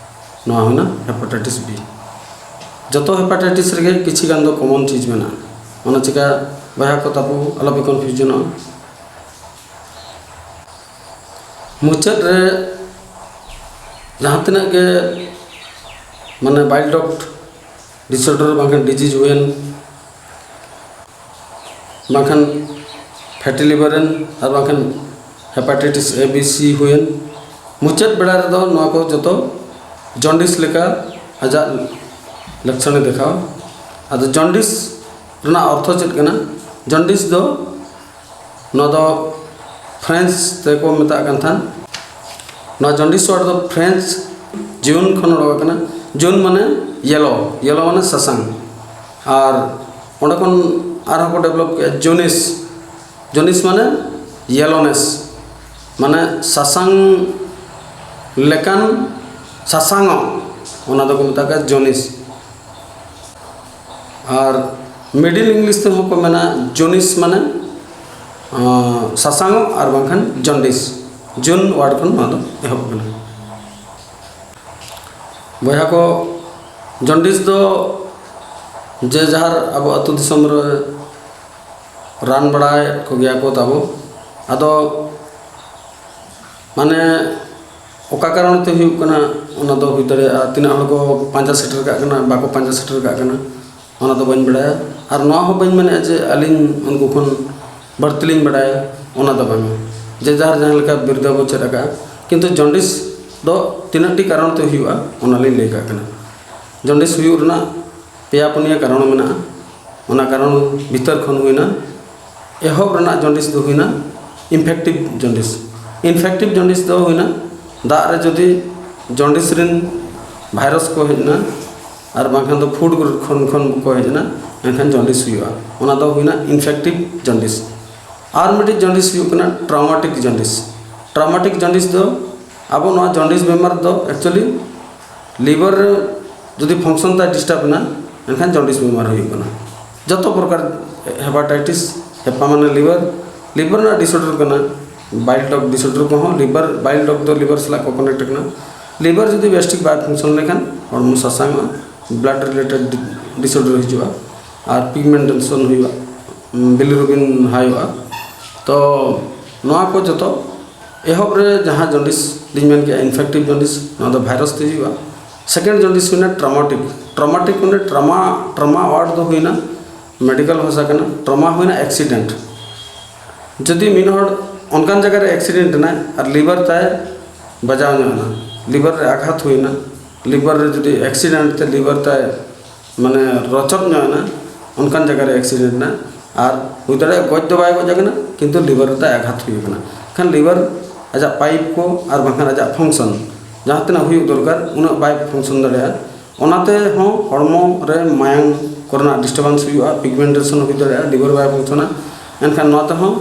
ᱱᱚᱣᱟ ᱦᱩᱭᱱᱟ ᱦᱮᱯᱟᱴᱟᱭᱴᱤᱥ ᱵᱤ᱾ ᱡᱚᱛᱚ ᱦᱮᱯᱟᱴᱟᱭᱴᱤᱥ ᱨᱮᱜᱮ ᱠᱤᱪᱷᱤ ᱜᱟᱱ ᱫᱚ ᱠᱚᱢᱚᱱ ᱪᱤᱡᱽ ᱢᱮᱱᱟᱜᱼᱟ᱾ ᱚᱱᱟ ᱪᱤᱠᱟ ᱵᱚᱭᱦᱟ ᱠᱚ ᱛᱟᱵᱚ ᱟᱞᱚᱯᱮ ᱠᱚᱱᱯᱷᱤᱭᱩᱡᱚᱱᱚᱜᱼᱟ᱾ ᱢᱩᱪᱟᱹᱫ ᱨᱮ ᱡᱟᱦᱟᱸ ᱛᱤᱱᱟᱹᱜ ᱜᱮ ᱢᱟᱱᱮ ᱵᱟᱭᱤᱞ ᱰᱚᱠᱴ ᱰᱤᱥᱚᱨᱰᱟᱨ ᱵᱟᱝᱠᱷᱟᱱ ᱰᱤᱡᱤᱡᱽ ᱦᱩᱭᱮᱱ, ᱵᱟᱝᱠᱷᱟᱱ ᱯᱷᱮᱴᱤ ᱞᱤᱵᱷᱟᱨ ᱮᱱ, ᱟᱨ ᱵᱟᱝᱠᱷᱟᱱ ᱦᱮᱯᱟᱴᱟᱭᱴᱤᱥ ᱮ ᱵᱤ ᱥᱤ ᱦᱩᱭᱮᱱ, ᱢᱩᱪᱟᱹᱫ ᱵᱮᱲᱟ ᱨᱮᱫᱚ ᱱᱚᱣᱟ ᱠᱚ ᱡᱚᱛᱚ ᱡᱚᱱᱰᱤᱥ ᱞᱮᱠᱟ ᱟᱡᱟᱜ ᱞᱚᱠᱠᱷᱚᱬᱮ ᱫᱮᱠᱷᱟᱣᱟ᱾ ᱟᱫᱚ ᱡᱚᱱᱰᱤᱥ ᱨᱮᱱᱟᱜ ᱚᱨᱛᱷᱚ ᱪᱮᱫ ᱠᱟᱱᱟ? ᱡᱚᱱᱰᱤᱥ ᱫᱚ ᱱᱚᱣᱟ ᱫᱚ ᱯᱷᱨᱮᱧᱪ ᱛᱮᱠᱚ ᱢᱮᱛᱟᱜ ᱠᱟᱱ ᱛᱟᱦᱮᱸᱫ᱾ ᱱᱚᱣᱟ ᱡᱚᱱᱰᱤᱥ ᱣᱟᱨᱰ ᱫᱚ ᱯᱷᱨᱮᱧᱪ ᱡᱩᱱ ᱠᱷᱚᱱ ᱚᱰᱚᱠ ᱟᱠᱟᱱᱟ᱾ ᱡᱩᱱ ᱢᱟᱱᱮ ᱭᱮᱞᱳ, ᱭᱮᱞᱳ ᱢᱟᱱᱮ ᱥᱟᱥᱟᱝ᱾ ᱟᱨ ᱚᱸᱰᱮ ᱠᱷᱚᱱ ᱟᱨᱦᱚᱸ ᱠᱚ ᱰᱮᱵᱷᱞᱚᱯ ᱠᱮᱫᱼᱟ ᱡᱩᱱᱤᱥ᱾ ᱡᱩᱱᱤᱥ ᱢᱟᱱᱮ ᱭᱮᱞᱳᱱᱮᱥ, ᱢᱟᱱᱮ ᱥᱟᱥᱟᱝ ᱞᱮᱠᱟᱱ ᱥᱟᱥᱟᱝᱚᱜ, ᱚᱱᱟ ᱫᱚᱠᱚ ᱢᱮᱛᱟᱜ ᱠᱟᱱᱟ ᱡᱩᱱᱤᱥ᱾ ᱟᱨ ᱢᱤᱰᱤᱞ ᱤᱝᱞᱤᱥ ᱛᱮᱦᱚᱸ ᱠᱚ ᱢᱮᱱᱟ ᱡᱚᱱᱤᱥ ᱢᱟᱱᱮ ᱥᱟᱥᱟᱝᱚᱜ ᱟᱨ ᱵᱟᱝᱠᱷᱟᱱ ᱡᱚᱱᱰᱤᱥ᱾ ᱡᱩᱱ ᱣᱟᱨᱰ ᱠᱷᱚᱱ ᱱᱚᱣᱟ ᱫᱚ ᱮᱦᱚᱵ ᱠᱟᱱᱟ᱾ ᱵᱚᱭᱦᱟ ᱠᱚ, ᱡᱚᱱᱰᱤᱥ ᱫᱚ ᱡᱮ ᱡᱟᱦᱟᱨ ᱟᱵᱚ ᱟᱹᱛᱩ ᱫᱤᱥᱚᱢ ᱨᱮ ᱨᱟᱱ ᱵᱟᱲᱟᱭᱮᱫ ᱠᱚᱜᱮᱭᱟ ᱠᱚ ᱛᱟᱵᱚ᱾ ᱟᱫᱚ ᱢᱟᱱᱮ ᱚᱠᱟ ᱠᱟᱨᱚᱱ ᱛᱮ ᱦᱩᱭᱩᱜ ᱠᱟᱱᱟ, ᱚᱱᱟ ᱫᱚ ᱦᱩᱭ ᱫᱟᱲᱮᱭᱟᱜᱼᱟ, ᱛᱤᱱᱟᱹᱜ ᱦᱚᱲ ᱠᱚ ᱯᱟᱸᱡᱟ ᱥᱮᱴᱮᱨ ᱠᱟᱜ ᱠᱟᱱᱟ, ᱵᱟᱠᱚ ᱯᱟᱸᱡᱟ ᱥᱮᱴᱮᱨ ᱠᱟᱜ ᱠᱟᱱᱟ, ᱚᱱᱟ ᱫᱚ ᱵᱟᱹᱧ ᱵᱟᱲᱟᱭᱟ᱾ ᱟᱨ ᱱᱚᱣᱟ ᱦᱚᱸ ᱵᱟᱹᱧ ᱢᱮᱱᱮᱫᱼᱟ ᱡᱮ ᱟᱹᱞᱤᱧ ᱩᱱᱠᱩ ᱠᱷᱚᱱ ᱵᱟᱹᱲᱛᱤ ᱞᱤᱧ ᱵᱟᱲᱟᱭᱟ, ᱚᱱᱟ ᱫᱚ ᱵᱟᱝᱟ᱾ ᱡᱮ ᱡᱟᱦᱟᱨ ᱡᱟᱦᱟᱸ ᱞᱮᱠᱟ ᱵᱤᱨᱫᱟᱹ ᱵᱚ ᱪᱮᱫ ᱟᱠᱟᱫᱼᱟ, ᱠᱤᱱᱛᱩ ᱡᱚᱱᱰᱤᱥ ᱫᱚ ᱛᱤᱱᱟᱹᱜ ᱴᱤ ᱠᱟᱨᱚᱱ ᱛᱮ ᱦᱩᱭᱩᱜᱼᱟ, ᱚᱱᱟ ᱞᱤᱧ ᱞᱟᱹᱭ ᱠᱟᱜ ᱠᱟᱱᱟ᱾ ᱡᱚᱱᱰᱤᱥ ᱦᱩᱭᱩᱜ ᱨᱮᱱᱟᱜ ᱯᱮᱭᱟ ᱯᱩᱱᱭᱟᱹ ᱠᱟᱨᱚᱱ ᱢᱮᱱᱟᱜᱼᱟ᱾ ᱚᱱᱟ ᱠᱟᱨᱚᱱ ᱵᱷᱤᱛᱟᱹᱨ ᱠᱷᱚᱱ ᱦᱩᱭᱱᱟ, ᱮᱦᱚᱵ ᱨᱮᱱᱟᱜ ᱡᱚᱱᱰᱤᱥ ᱫᱚ ᱦᱩᱭᱱᱟ ᱤᱱᱯᱷᱮᱠᱴᱤᱵᱷ ᱡᱚᱱᱰᱤᱥ᱾ ᱤᱱᱯᱷᱮᱠᱴᱤᱵᱷ ᱡᱚᱱᱰᱤᱥ ᱫᱚ ᱦᱩᱭᱱᱟ ᱫᱟᱜ ᱨᱮ ᱡᱩᱫᱤ ᱡᱚᱱᱰᱤᱥ ᱨᱮᱱ ᱵᱷᱟᱭᱨᱟᱥ ᱠᱚ ᱦᱮᱡ ᱮᱱᱟ, ᱟᱨ ᱵᱟᱝᱠᱷᱟᱱ ᱫᱚ ᱯᱷᱩᱰ ᱠᱷᱚᱱ ᱠᱷᱚᱱ ᱠᱚ ᱦᱮᱡ ᱮᱱᱟ, ᱮᱱᱠᱷᱟᱱ ᱡᱚᱱᱰᱤᱥ ᱦᱩᱭᱩᱜᱼᱟ᱾ ᱚᱱᱟ ᱫᱚ ᱦᱩᱭᱱᱟ ᱤᱱᱯᱷᱮᱠᱴᱤᱵᱷ ᱡᱚᱱᱰᱤᱥ᱾ ᱟᱨ ᱢᱤᱫᱴᱤᱡ ᱡᱚᱱᱰᱤᱥ ᱦᱩᱭᱩᱜ ᱠᱟᱱᱟ ᱴᱨᱟᱢᱟᱴᱤᱠ ᱡᱚᱱᱰᱤᱥ᱾ ᱴᱨᱟᱢᱟᱴᱤᱠ ᱡᱚᱱᱰᱤᱥ ᱫᱚ ᱟᱵᱚ ᱱᱚᱣᱟ ᱡᱚᱱᱰᱤᱥ ᱵᱮᱢᱟᱨ ᱫᱚ ᱮᱠᱪᱩᱭᱮᱞᱤ ᱞᱤᱵᱷᱟᱨ ᱨᱮ ᱡᱩᱫᱤ ᱯᱷᱟᱝᱥᱚᱱ ᱛᱟᱭ ᱰᱤᱥᱴᱟᱨᱵ ᱮᱱᱟ, ᱮᱱᱠᱷᱟᱱ ᱡᱚᱱᱰᱤᱥ ᱵᱮᱢᱟᱨ ᱦᱩᱭᱩᱜ ᱠᱟᱱᱟ᱾ ᱡᱚᱛᱚ ᱯᱨᱚᱠᱟᱨ ᱦᱮᱯᱟᱴᱟᱭᱴᱤᱥ, ᱦᱮᱯᱟ ᱢᱟᱱᱮ ᱞᱤᱵᱷᱟᱨ, ᱞᱤᱵᱷᱟᱨ ᱨᱮᱱᱟᱜ ᱰᱤᱥᱚᱨᱰᱟᱨ ᱠᱟᱱᱟ᱾ ᱵᱟᱭᱤᱞ ᱰᱚᱠ ᱰᱤᱥᱚᱨᱰᱟᱨ ᱠᱚᱦᱚᱸ ᱞᱤᱵᱷᱟᱨ, ᱵᱟᱭᱤᱞ ᱰᱚᱠ ᱫᱚ ᱞᱤᱵᱷᱟᱨ ᱥᱟᱞᱟᱜ ᱠᱚ ᱠᱟᱱᱮᱠᱴ ᱠᱟᱱᱟ᱾ ᱞᱤᱵᱷᱟᱨ ᱡᱩᱫᱤ ᱵᱮᱥ ᱴᱷᱤᱠ ᱵᱟᱭ ᱯᱷᱟᱝᱥᱚᱱ ᱞᱮᱠᱷᱟᱱ ᱦᱚᱲᱢᱚ ᱥᱟᱥᱟᱝᱚᱜᱼᱟ, ᱵᱞᱟᱰ ᱨᱤᱞᱮᱴᱮᱰ ᱰᱤᱥᱚᱨᱰᱟᱨ ᱦᱤᱡᱩᱜᱼᱟ, ᱟᱨ ᱯᱤᱜᱢᱮᱱᱴᱮᱥᱚᱱ ᱦᱩᱭᱩᱜᱼᱟ, ᱵᱤᱞᱤᱨᱩᱵᱤᱱ ᱦᱟᱭᱚᱜᱼᱟ᱾ ᱛᱚ ᱱᱚᱣᱟ ᱠᱚ ᱡᱚᱛᱚ ᱮᱦᱚᱵ ᱨᱮ ᱡᱟᱦᱟᱸ ᱡᱚᱱᱰᱤᱥ ᱞᱤᱧ ᱢᱮᱱ ᱠᱮᱜᱼᱟ, ᱤᱱᱯᱷᱮᱠᱴᱤᱵᱷ ᱡᱚᱱᱰᱤᱥ, ᱱᱚᱣᱟ ᱫᱚ ᱵᱷᱟᱭᱨᱟᱥ ᱛᱮ ᱦᱩᱭᱩᱜᱼᱟ᱾ ᱥᱮᱠᱮᱱᱰ ᱡᱚᱱᱰᱤᱥ ᱦᱩᱭᱱᱟ ᱴᱨᱟᱢᱟᱴᱤᱠ᱾ ᱴᱨᱟᱢᱟᱴᱤᱠ ᱢᱟᱱᱮ ᱴᱨᱟᱢᱟ, ᱴᱨᱟᱢᱟ ᱣᱟᱨᱰ ᱫᱚ ᱦᱩᱭᱱᱟ ᱢᱮᱰᱤᱠᱟᱞ ᱵᱷᱟᱥᱟ ᱠᱟᱱᱟ, ᱴᱨᱟᱢᱟ ᱦᱩᱭᱱᱟ ᱮᱠᱥᱤᱰᱮᱱᱴ᱾ ᱡᱩᱫᱤ ᱢᱤᱫ ᱦᱚᱲ ᱚᱱᱠᱟᱱ ᱡᱟᱭᱜᱟ ᱨᱮ ᱮᱠᱥᱤᱰᱮᱱᱴ ᱮᱱᱟᱭ ᱟᱨ ᱞᱤᱵᱷᱟᱨ ᱛᱟᱭ ᱵᱟᱡᱟᱣ ᱧᱚᱜ ᱮᱱᱟ, ᱞᱤᱵᱷᱟᱨ ᱨᱮ ᱟᱜᱷᱟᱛ ᱦᱩᱭᱱᱟ, ᱞᱤᱵᱷᱟᱨ ᱨᱮ ᱡᱩᱫᱤ ᱮᱠᱥᱤᱰᱮᱱᱴ ᱛᱮ ᱞᱤᱵᱷᱟᱨ ᱛᱟᱭ ᱢᱟᱱᱮ ᱨᱚᱪᱚᱫ ᱧᱚᱜ ᱮᱱᱟ, ᱚᱱᱠᱟᱱ ᱡᱟᱭᱜᱟ ᱨᱮ ᱮᱠᱥᱤᱰᱮᱱᱴ ᱮᱱᱟ, ᱟᱨ ᱦᱩᱭ ᱫᱟᱲᱮᱭᱟᱜᱼᱟ ᱜᱚᱡ ᱫᱚ ᱵᱟᱭ ᱜᱚᱡ ᱟᱠᱟᱱᱟ, ᱠᱤᱱᱛᱩ ᱞᱤᱵᱷᱟᱨ ᱨᱮ ᱛᱟᱭ ᱟᱜᱷᱟᱛ ᱦᱩᱭ ᱟᱠᱟᱱᱟ᱾ ᱠᱷᱟᱱ ᱞᱤᱵᱷᱟᱨ ᱟᱡᱟᱜ ᱯᱟᱭᱤᱯ ᱠᱚ ᱟᱨ ᱵᱟᱝᱠᱷᱟᱱ ᱟᱡᱟᱜ ᱯᱷᱟᱝᱥᱚᱱ ᱡᱟᱦᱟᱸ ᱛᱤᱱᱟᱹᱜ ᱦᱩᱭᱩᱜ ᱫᱚᱨᱠᱟᱨ, ᱩᱱᱟᱹᱜ ᱵᱟᱭ ᱯᱷᱟᱝᱥᱚᱱ ᱫᱟᱲᱮᱭᱟᱜᱼᱟ᱾ ᱚᱱᱟᱛᱮ ᱦᱚᱸ ᱦᱚᱲᱢᱚ ᱨᱮ ᱢᱟᱭᱟᱝ ᱠᱚᱨᱮᱱᱟᱜ ᱰᱤᱥᱴᱟᱨᱵᱮᱱᱥ ᱦᱩᱭᱩᱜᱼᱟ, ᱯᱤᱜᱢᱮᱱᱴᱮᱥᱚᱱ ᱦᱩᱭ ᱫᱟᱲᱮᱭᱟᱜᱼᱟ, ᱞᱤᱵᱷᱟᱨ ᱵᱟᱭ ᱯᱷᱟᱝᱥᱚᱱᱟ᱾ ᱮᱱᱠᱷᱟᱱ ᱱᱚᱣᱟ ᱛᱮᱦᱚᱸ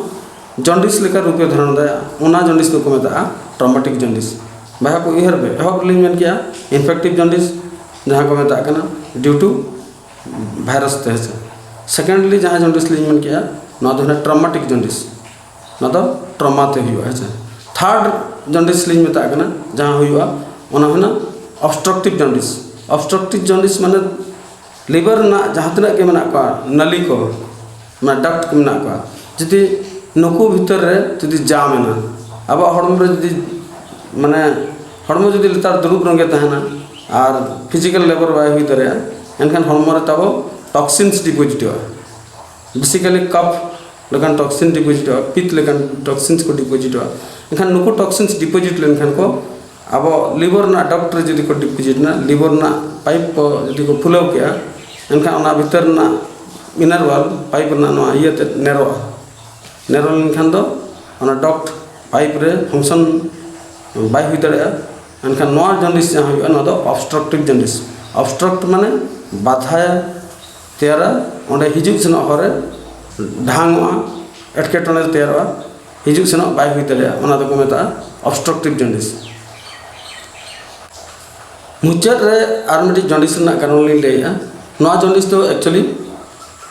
ᱡᱚᱱᱰᱤᱥ ᱞᱮᱠᱟ ᱨᱩᱯᱮ ᱫᱷᱟᱨᱚᱱ ᱫᱟᱲᱮᱭᱟᱜᱼᱟ᱾ ᱚᱱᱟ ᱡᱚᱱᱰᱤᱥ ᱫᱚᱠᱚ ᱢᱮᱛᱟᱜᱼᱟ ᱴᱨᱚᱢᱟᱴᱤᱠ ᱡᱚᱱᱰᱤᱥ᱾ ᱵᱚᱭᱦᱟ ᱠᱚ ᱩᱭᱦᱟᱹᱨ ᱯᱮ, ᱮᱦᱚᱵ ᱨᱮᱞᱤᱧ ᱢᱮᱱ ᱠᱮᱜᱼᱟ ᱤᱱᱯᱷᱮᱠᱴᱤᱵᱷ ᱡᱚᱱᱰᱤᱥ, ᱡᱟᱦᱟᱸ ᱠᱚ ᱢᱮᱛᱟᱜ ᱠᱟᱱᱟ ᱰᱤᱭᱩ ᱴᱩ ᱵᱷᱟᱭᱨᱟᱥ ᱛᱮ, ᱦᱮᱸ ᱥᱮ᱾ ᱥᱮᱠᱮᱱᱰᱞᱤ ᱡᱟᱦᱟᱸ ᱡᱚᱱᱰᱤᱥ ᱞᱤᱧ ᱢᱮᱱ ᱠᱮᱜᱼᱟ, ᱱᱚᱣᱟ ᱫᱚ ᱦᱩᱭᱱᱟ ᱴᱨᱚᱢᱟᱴᱤᱠ ᱡᱚᱱᱰᱤᱥ, ᱱᱚᱣᱟ ᱫᱚ ᱴᱨᱚᱢᱟ ᱛᱮ ᱦᱩᱭᱩᱜᱼᱟ, ᱦᱮᱸ ᱥᱮ᱾ ᱛᱷᱟᱨᱰ ᱡᱚᱱᱰᱤᱥ ᱞᱤᱧ ᱢᱮᱛᱟᱜ ᱠᱟᱱᱟ, ᱡᱟᱦᱟᱸ ᱦᱩᱭᱩᱜᱼᱟ, ᱚᱱᱟ ᱦᱩᱭᱱᱟ ᱚᱵᱥᱴᱨᱟᱠᱴᱤᱵᱷ ᱡᱚᱱᱰᱤᱥ᱾ ᱚᱵᱥᱴᱨᱟᱠᱴᱤᱵᱷ ᱡᱚᱱᱰᱤᱥ ᱢᱟᱱᱮ ᱞᱤᱵᱷᱟᱨ ᱨᱮᱱᱟᱜ ᱡᱟᱦᱟᱸ ᱛᱤᱱᱟᱹᱜ ᱜᱮ ᱢᱮᱱᱟᱜ ᱠᱚᱣᱟ ᱱᱟᱞᱤ ᱠᱚ, ᱢᱟᱱᱮ ᱰᱟᱠᱴ ᱠᱚ ᱢᱮᱱᱟᱜ ᱠᱚᱣᱟ, ᱡᱩᱫᱤ ᱱᱩᱠᱩ ᱵᱷᱤᱛᱟᱹᱨ ᱨᱮ ᱡᱩᱫᱤ ᱡᱟᱢ ᱮᱱᱟ, ᱟᱵᱚᱣᱟᱜ ᱦᱚᱲᱢᱚ ᱨᱮ ᱡᱩᱫᱤ, ᱢᱟᱱᱮ, ᱦᱚᱲᱢᱚ ᱡᱩᱫᱤ ᱞᱮᱛᱟᱲ ᱫᱩᱲᱩᱵ ᱨᱚᱝᱜᱮ ᱛᱟᱦᱮᱱᱟ ᱟᱨ ᱯᱷᱤᱡᱤᱠᱮᱞ ᱞᱮᱵᱚᱨ ᱵᱟᱭ ᱦᱩᱭ ᱫᱟᱲᱮᱭᱟᱜᱼᱟ, ᱮᱱᱠᱷᱟᱱ ᱦᱚᱲᱢᱚ ᱨᱮ ᱛᱟᱵᱚ ᱴᱚᱠᱥᱤᱱᱥ ᱰᱤᱯᱚᱡᱤᱴᱚᱜᱼᱟ᱾ ᱵᱮᱥᱤᱠᱟᱞᱤ ᱠᱟᱯ ᱞᱮᱠᱟᱱ ᱴᱚᱠᱥᱤᱱ ᱰᱤᱯᱚᱡᱤᱴᱚᱜᱼᱟ, ᱯᱤᱛ ᱞᱮᱠᱟᱱ ᱴᱚᱠᱥᱤᱱᱥ ᱠᱚ ᱰᱤᱯᱚᱡᱤᱴᱚᱜᱼᱟ᱾ ᱮᱱᱠᱷᱟᱱ ᱱᱩᱠᱩ ᱴᱚᱠᱥᱤᱱᱥ ᱰᱤᱯᱚᱡᱤᱴ ᱞᱮᱱᱠᱷᱟᱱ ᱠᱚ ᱟᱵᱚ ᱞᱤᱵᱷᱟᱨ ᱨᱮᱱᱟᱜ ᱰᱟᱠᱴ ᱨᱮ ᱡᱩᱫᱤ ᱠᱚ ᱰᱤᱯᱚᱡᱤᱴ ᱮᱱᱟ, ᱞᱤᱵᱷᱟᱨ ᱨᱮᱱᱟᱜ ᱯᱟᱭᱤᱯ ᱠᱚ ᱡᱩᱫᱤ ᱠᱚ ᱯᱷᱩᱞᱟᱹᱣ ᱠᱮᱜᱼᱟ, ᱮᱱᱠᱷᱟᱱ ᱚᱱᱟ ᱵᱷᱤᱛᱟᱹᱨ ᱨᱮᱱᱟᱜ ᱤᱱᱟᱨ ᱣᱟᱞ ᱯᱟᱭᱤᱯ ᱨᱮᱱᱟᱜ ᱱᱚᱣᱟ ᱤᱭᱟᱹᱛᱮ ᱱᱮᱨᱚᱜᱼᱟ᱾ ᱱᱮᱨᱚ ᱞᱮᱱᱠᱷᱟᱱ ᱫᱚ ᱚᱱᱟ ᱰᱟᱠᱴ ᱯᱟᱭᱤᱯ ᱨᱮ ᱯᱷᱟᱝᱥᱚᱱ ᱵᱟᱭ ᱦᱩᱭ ᱫᱟᱲᱮᱭᱟᱜᱼᱟ᱾ ᱮᱱᱠᱷᱟᱱ ᱱᱚᱣᱟ ᱡᱚᱱᱰᱤᱥ ᱡᱟᱦᱟᱸ ᱦᱩᱭᱩᱜᱼᱟ, ᱱᱚᱣᱟ ᱫᱚ ᱚᱵᱥᱴᱨᱟᱠᱴᱤᱵᱷ ᱡᱚᱱᱰᱤᱥ᱾ ᱚᱵᱥᱴᱨᱟᱠᱴ ᱢᱟᱱᱮ ᱵᱟᱫᱷᱟᱭᱟ ᱛᱮᱭᱟᱨᱟ, ᱚᱸᱰᱮ ᱦᱤᱡᱩᱜ ᱥᱮᱱᱚᱜ ᱦᱚᱨ ᱨᱮ ᱰᱷᱟᱝᱚᱜᱼᱟ, ᱮᱴᱠᱮᱴᱚᱬᱮ ᱛᱮᱭᱟᱨᱚᱜᱼᱟ, ᱦᱤᱡᱩᱜ ᱥᱮᱱᱚᱜ ᱵᱟᱭ ᱦᱩᱭ ᱫᱟᱲᱮᱭᱟᱜᱼᱟ, ᱚᱱᱟ ᱫᱚᱠᱚ ᱢᱮᱛᱟᱜᱼᱟ ᱚᱵᱥᱴᱨᱟᱠᱴᱤᱵᱷ ᱡᱚᱱᱰᱤᱥ᱾ ᱢᱩᱪᱟᱹᱫ ᱨᱮ ᱟᱨ ᱢᱤᱫᱴᱤᱡ ᱡᱚᱱᱰᱤᱥ ᱨᱮᱱᱟᱜ ᱠᱟᱨᱚᱱ ᱞᱤᱧ ᱞᱟᱹᱭᱮᱫᱼᱟ᱾ ᱱᱚᱣᱟ ᱡᱚᱱᱰᱤᱥ ᱫᱚ ᱮᱠᱪᱩᱭᱮᱞᱤ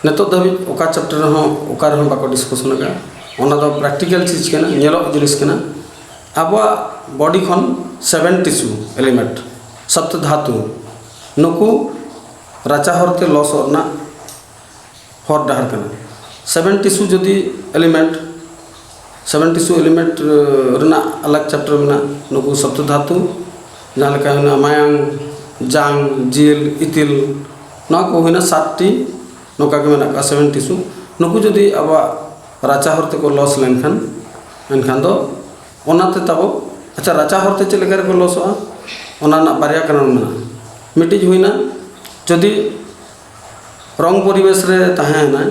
ᱱᱤᱛᱚᱜ ᱫᱷᱟᱹᱵᱤᱡ ᱚᱠᱟ ᱪᱮᱯᱴᱟᱨ ᱨᱮᱦᱚᱸ ᱚᱠᱟ ᱨᱮᱦᱚᱸ ᱵᱟᱠᱚ ᱰᱤᱥᱠᱟᱥᱚᱱ ᱟᱠᱟᱫᱼᱟ᱾ ᱚᱱᱟ ᱫᱚ ᱯᱨᱮᱠᱴᱤᱠᱮᱞ ᱪᱤᱡᱽ ᱠᱟᱱᱟ, ᱧᱮᱞᱚᱜ ᱡᱤᱱᱤᱥ ᱠᱟᱱᱟ᱾ ᱟᱵᱚᱣᱟᱜ ᱵᱚᱰᱤ ᱠᱷᱚᱱ ᱥᱮᱵᱷᱮᱱ ᱴᱤᱥᱩ ᱮᱞᱤᱢᱮᱱᱴ, ᱥᱚᱯᱛᱚ ᱫᱷᱟᱛᱩ, ᱱᱩᱠᱩ ᱨᱟᱪᱟ ᱦᱚᱨᱛᱮ ᱞᱚᱥᱚᱜ ᱨᱮᱱᱟᱜ ᱦᱚᱨ ᱰᱟᱦᱟᱨ ᱠᱟᱱᱟ᱾ ᱥᱮᱵᱷᱮᱱ ᱴᱤᱥᱩ ᱡᱩᱫᱤ ᱮᱞᱤᱢᱮᱱᱴ, ᱥᱮᱵᱷᱮᱱ ᱴᱤᱥᱩ ᱮᱞᱤᱢᱮᱱᱴ ᱨᱮᱱᱟᱜ ᱟᱞᱟᱜᱽ ᱪᱮᱯᱴᱟᱨ ᱢᱮᱱᱟᱜᱼᱟ᱾ ᱱᱩᱠᱩ ᱥᱚᱯᱛᱚ ᱫᱷᱟᱛᱩ, ᱡᱟᱦᱟᱸ ᱞᱮᱠᱟ ᱦᱩᱭᱱᱟ ᱢᱟᱭᱟᱝ, ᱡᱟᱝ, ᱡᱤᱞ, ᱤᱛᱤᱞ, ᱱᱚᱣᱟ ᱠᱚ ᱦᱩᱭᱱᱟ ᱥᱟᱛᱴᱤ, ᱱᱚᱝᱠᱟ ᱜᱮ ᱢᱮᱱᱟᱜ ᱠᱚᱣᱟ ᱥᱮᱵᱷᱮᱱ ᱴᱤᱥᱩ᱾ ᱱᱩᱠᱩ ᱡᱩᱫᱤ ᱟᱵᱚᱣᱟᱜ ᱨᱟᱪᱟ ᱦᱚᱨ ᱛᱮᱠᱚ ᱞᱚᱥ ᱞᱮᱱᱠᱷᱟᱱ, ᱮᱱᱠᱷᱟᱱ ᱫᱚ ᱚᱱᱟᱛᱮ ᱛᱟᱵᱚ, ᱟᱪᱪᱷᱟ, ᱨᱟᱪᱟ ᱦᱚᱨᱛᱮ ᱪᱮᱫ ᱞᱮᱠᱟ ᱨᱮᱠᱚ ᱞᱚᱥᱚᱜᱼᱟ? ᱚᱱᱟ ᱨᱮᱱᱟᱜ ᱵᱟᱨᱭᱟ ᱠᱟᱨᱚᱱ ᱢᱮᱱᱟᱜᱼᱟ᱾ ᱢᱤᱫᱴᱤᱡ ᱦᱩᱭᱱᱟ, ᱡᱩᱫᱤ ᱨᱚᱝ ᱯᱚᱨᱤᱵᱮᱥ ᱨᱮ ᱛᱟᱦᱮᱸᱭᱮᱱᱟ,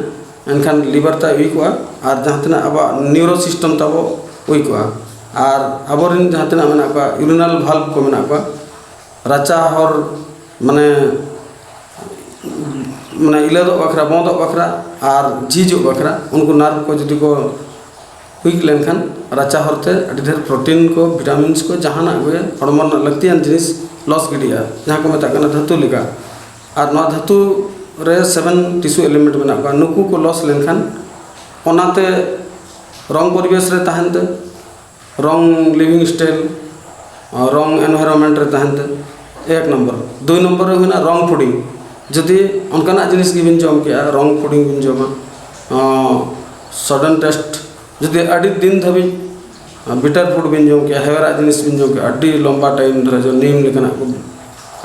ᱮᱱᱠᱷᱟᱱ ᱞᱤᱵᱷᱟᱨ ᱛᱟᱭ ᱩᱭᱤᱠᱚᱜᱼᱟ ᱟᱨ ᱡᱟᱦᱟᱸ ᱛᱤᱱᱟᱹᱜ ᱟᱵᱚᱣᱟᱜ ᱱᱤᱭᱩᱨᱳ ᱥᱤᱥᱴᱮᱢ ᱛᱟᱵᱚ ᱩᱭᱤᱠᱚᱜᱼᱟ᱾ ᱟᱨ ᱟᱵᱚᱨᱮᱱ ᱡᱟᱦᱟᱸ ᱛᱤᱱᱟᱹᱜ ᱢᱮᱱᱟᱜ ᱠᱚᱣᱟ, ᱤᱭᱩᱨᱤᱱᱟᱞ ᱵᱷᱟᱞᱵᱽ ᱠᱚ ᱢᱮᱱᱟᱜ ᱠᱚᱣᱟ, ᱨᱟᱪᱟ ᱦᱚᱨ, ᱢᱟᱱᱮ, ᱢᱟᱱᱮ ᱤᱞᱟᱹᱫᱚᱜ ᱵᱟᱠᱷᱨᱟ, ᱵᱚᱸᱫᱚᱜ ᱵᱟᱠᱷᱨᱟ ᱟᱨ ᱡᱷᱤᱡᱚᱜ ᱵᱟᱠᱷᱨᱟ, ᱩᱱᱠᱩ ᱱᱟᱨᱵᱷ ᱠᱚ ᱡᱩᱫᱤ ᱠᱚ ᱩᱭᱤᱠ ᱞᱮᱱᱠᱷᱟᱱ, ᱨᱟᱪᱟ ᱦᱚᱨᱛᱮ ᱟᱹᱰᱤ ᱰᱷᱮᱨ ᱯᱨᱳᱴᱤᱱ ᱠᱚ, ᱵᱷᱤᱴᱟᱢᱤᱱᱥ ᱠᱚ, ᱡᱟᱦᱟᱱᱟᱜ ᱜᱮ ᱦᱚᱲᱢᱚ ᱨᱮᱱᱟᱜ ᱞᱟᱹᱠᱛᱤᱭᱟᱱ ᱡᱤᱱᱤᱥ ᱞᱚᱥ ᱜᱤᱰᱤᱜᱼᱟ, ᱡᱟᱦᱟᱸ ᱠᱚ ᱢᱮᱛᱟᱜ ᱠᱟᱱᱟ ᱫᱷᱟᱹᱛᱩ ᱞᱮᱠᱟ᱾ ᱟᱨ ᱱᱚᱣᱟ ᱫᱷᱟᱹᱛᱩ ᱨᱮ ᱥᱮᱵᱷᱮᱱ ᱴᱤᱥᱩ ᱮᱞᱤᱢᱮᱱᱴ ᱢᱮᱱᱟᱜ ᱠᱚᱣᱟ, ᱱᱩᱠᱩ ᱠᱚ ᱞᱚᱥ ᱞᱮᱱᱠᱷᱟᱱ, ᱚᱱᱟᱛᱮ ᱨᱚᱝ ᱯᱚᱨᱤᱵᱮᱥ ᱨᱮ ᱛᱟᱦᱮᱱ ᱛᱮ wrong living style, wrong environment ᱨᱮ ᱛᱟᱦᱮᱱ ᱛᱮ, ᱮᱠ ᱱᱚᱢᱵᱚᱨ᱾ ᱫᱩᱭ ᱱᱚᱢᱵᱚᱨ ᱨᱮ ᱦᱩᱭᱱᱟ wrong fooding᱾ ᱡᱩᱫᱤ ᱚᱱᱠᱟᱱᱟᱜ ᱡᱤᱱᱤᱥ ᱜᱮᱵᱤᱱ ᱡᱚᱢ ᱠᱮᱜᱼᱟ, wrong fooding ᱵᱤᱱ ᱡᱚᱢᱟ, sudden taste, ᱡᱩᱫᱤ ᱟᱹᱰᱤ ᱫᱤᱱ ᱫᱷᱟᱹᱵᱤᱡ bitter food ᱵᱤᱱ ᱡᱚᱢ ᱠᱮᱜᱼᱟ, ᱦᱮᱣᱮᱨᱟᱜ ᱡᱤᱱᱤᱥ ᱵᱤᱱ ᱡᱚᱢ ᱠᱮᱜᱼᱟ, ᱟᱹᱰᱤ ᱞᱚᱢᱵᱟ time ᱫᱷᱚᱨᱮ ᱡᱚ ᱱᱤᱢ ᱞᱮᱠᱟᱱᱟᱜ ᱠᱚ,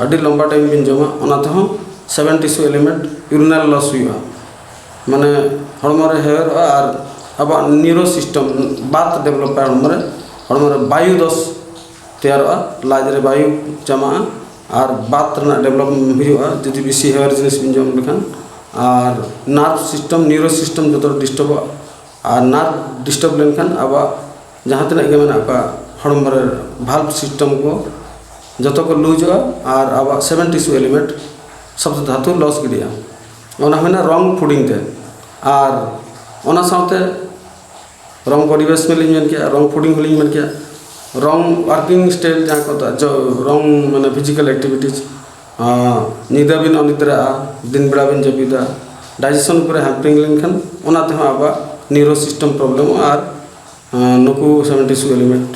ᱟᱹᱰᱤ ᱞᱚᱢᱵᱟ time ᱵᱤᱱ ᱡᱚᱢᱟ, ᱚᱱᱟ ᱛᱮᱦᱚᱸ seven tissue element urinary loss ᱦᱩᱭᱩᱜᱼᱟ᱾ ᱢᱟᱱᱮ ᱦᱚᱲᱢᱚ ᱨᱮ ᱦᱮᱣᱮᱨᱚᱜᱼᱟ ᱟᱨ ᱟᱵᱚᱣᱟᱜ neuro system, ᱵᱟᱛ develop ᱟᱭ ᱦᱚᱲᱢᱚ ᱨᱮ, ᱦᱚᱲᱢᱚ ᱨᱮ ᱵᱟᱭᱩ ᱫᱚᱥ ᱛᱮᱭᱟᱨᱚᱜᱼᱟ, ᱞᱟᱡ ᱨᱮ ᱵᱟᱭᱩ ᱡᱟᱢᱟᱜᱼᱟ ᱟᱨ ᱵᱟᱛ ᱨᱮᱱᱟᱜ develop ᱦᱩᱭᱩᱜᱼᱟ ᱡᱩᱫᱤ ᱵᱮᱥᱤ ᱦᱮᱣᱮᱨ ᱡᱤᱱᱤᱥ ᱵᱤᱱ ᱡᱚᱢ ᱞᱮᱠᱷᱟᱱ᱾ ᱟᱨ nerve system, neuro system ᱡᱚᱛᱚ ᱰᱤᱥᱴᱟᱵᱚᱜᱼᱟ᱾ ᱟᱨ nerve disturb ᱞᱮᱱᱠᱷᱟᱱ ᱟᱵᱚᱣᱟᱜ ᱡᱟᱦᱟᱸ ᱛᱤᱱᱟᱹᱜ ᱜᱮ ᱢᱮᱱᱟᱜ ᱠᱚᱣᱟ ᱦᱚᱲᱢᱚ ᱨᱮ valve system ᱠᱚ, ᱡᱚᱛᱚ ᱠᱚ ᱞᱩᱡᱚᱜᱼᱟ ᱟᱨ ᱟᱵᱚᱣᱟᱜ seven tissue element ᱥᱚᱵᱫ ᱫᱷᱟᱛᱩ loss ᱜᱤᱰᱤᱜᱼᱟ᱾ ᱚᱱᱟ ᱦᱩᱭᱱᱟ wrong fooding ᱛᱮ᱾ ᱟᱨ ᱚᱱᱟ ᱥᱟᱶᱛᱮ wrong body waste ᱢᱟᱞᱤᱧ ᱢᱮᱱ ᱠᱮᱜᱼᱟ, wrong fooding ᱦᱚᱸᱞᱤᱧ ᱢᱮᱱ ᱠᱮᱜᱼᱟ, wrong working style ᱡᱟᱦᱟᱸ ᱠᱚ ᱢᱮᱛᱟᱜᱼᱟ, wrong ᱢᱟᱱᱮ physical activities, ᱧᱤᱫᱟᱹ ᱵᱤᱱ ᱚᱱᱤᱫᱨᱟᱜᱼᱟ, ᱫᱤᱱ ᱵᱮᱲᱟ ᱵᱤᱱ ᱡᱟᱹᱯᱤᱫᱟ, digestion ᱩᱯᱚᱨᱮ hampering ᱞᱮᱱᱠᱷᱟᱱ ᱚᱱᱟ ᱛᱮᱦᱚᱸ ᱟᱵᱚᱣᱟᱜ neuro system problemᱚᱜᱼᱟ ᱟᱨ ᱱᱩᱠᱩ seven tissue element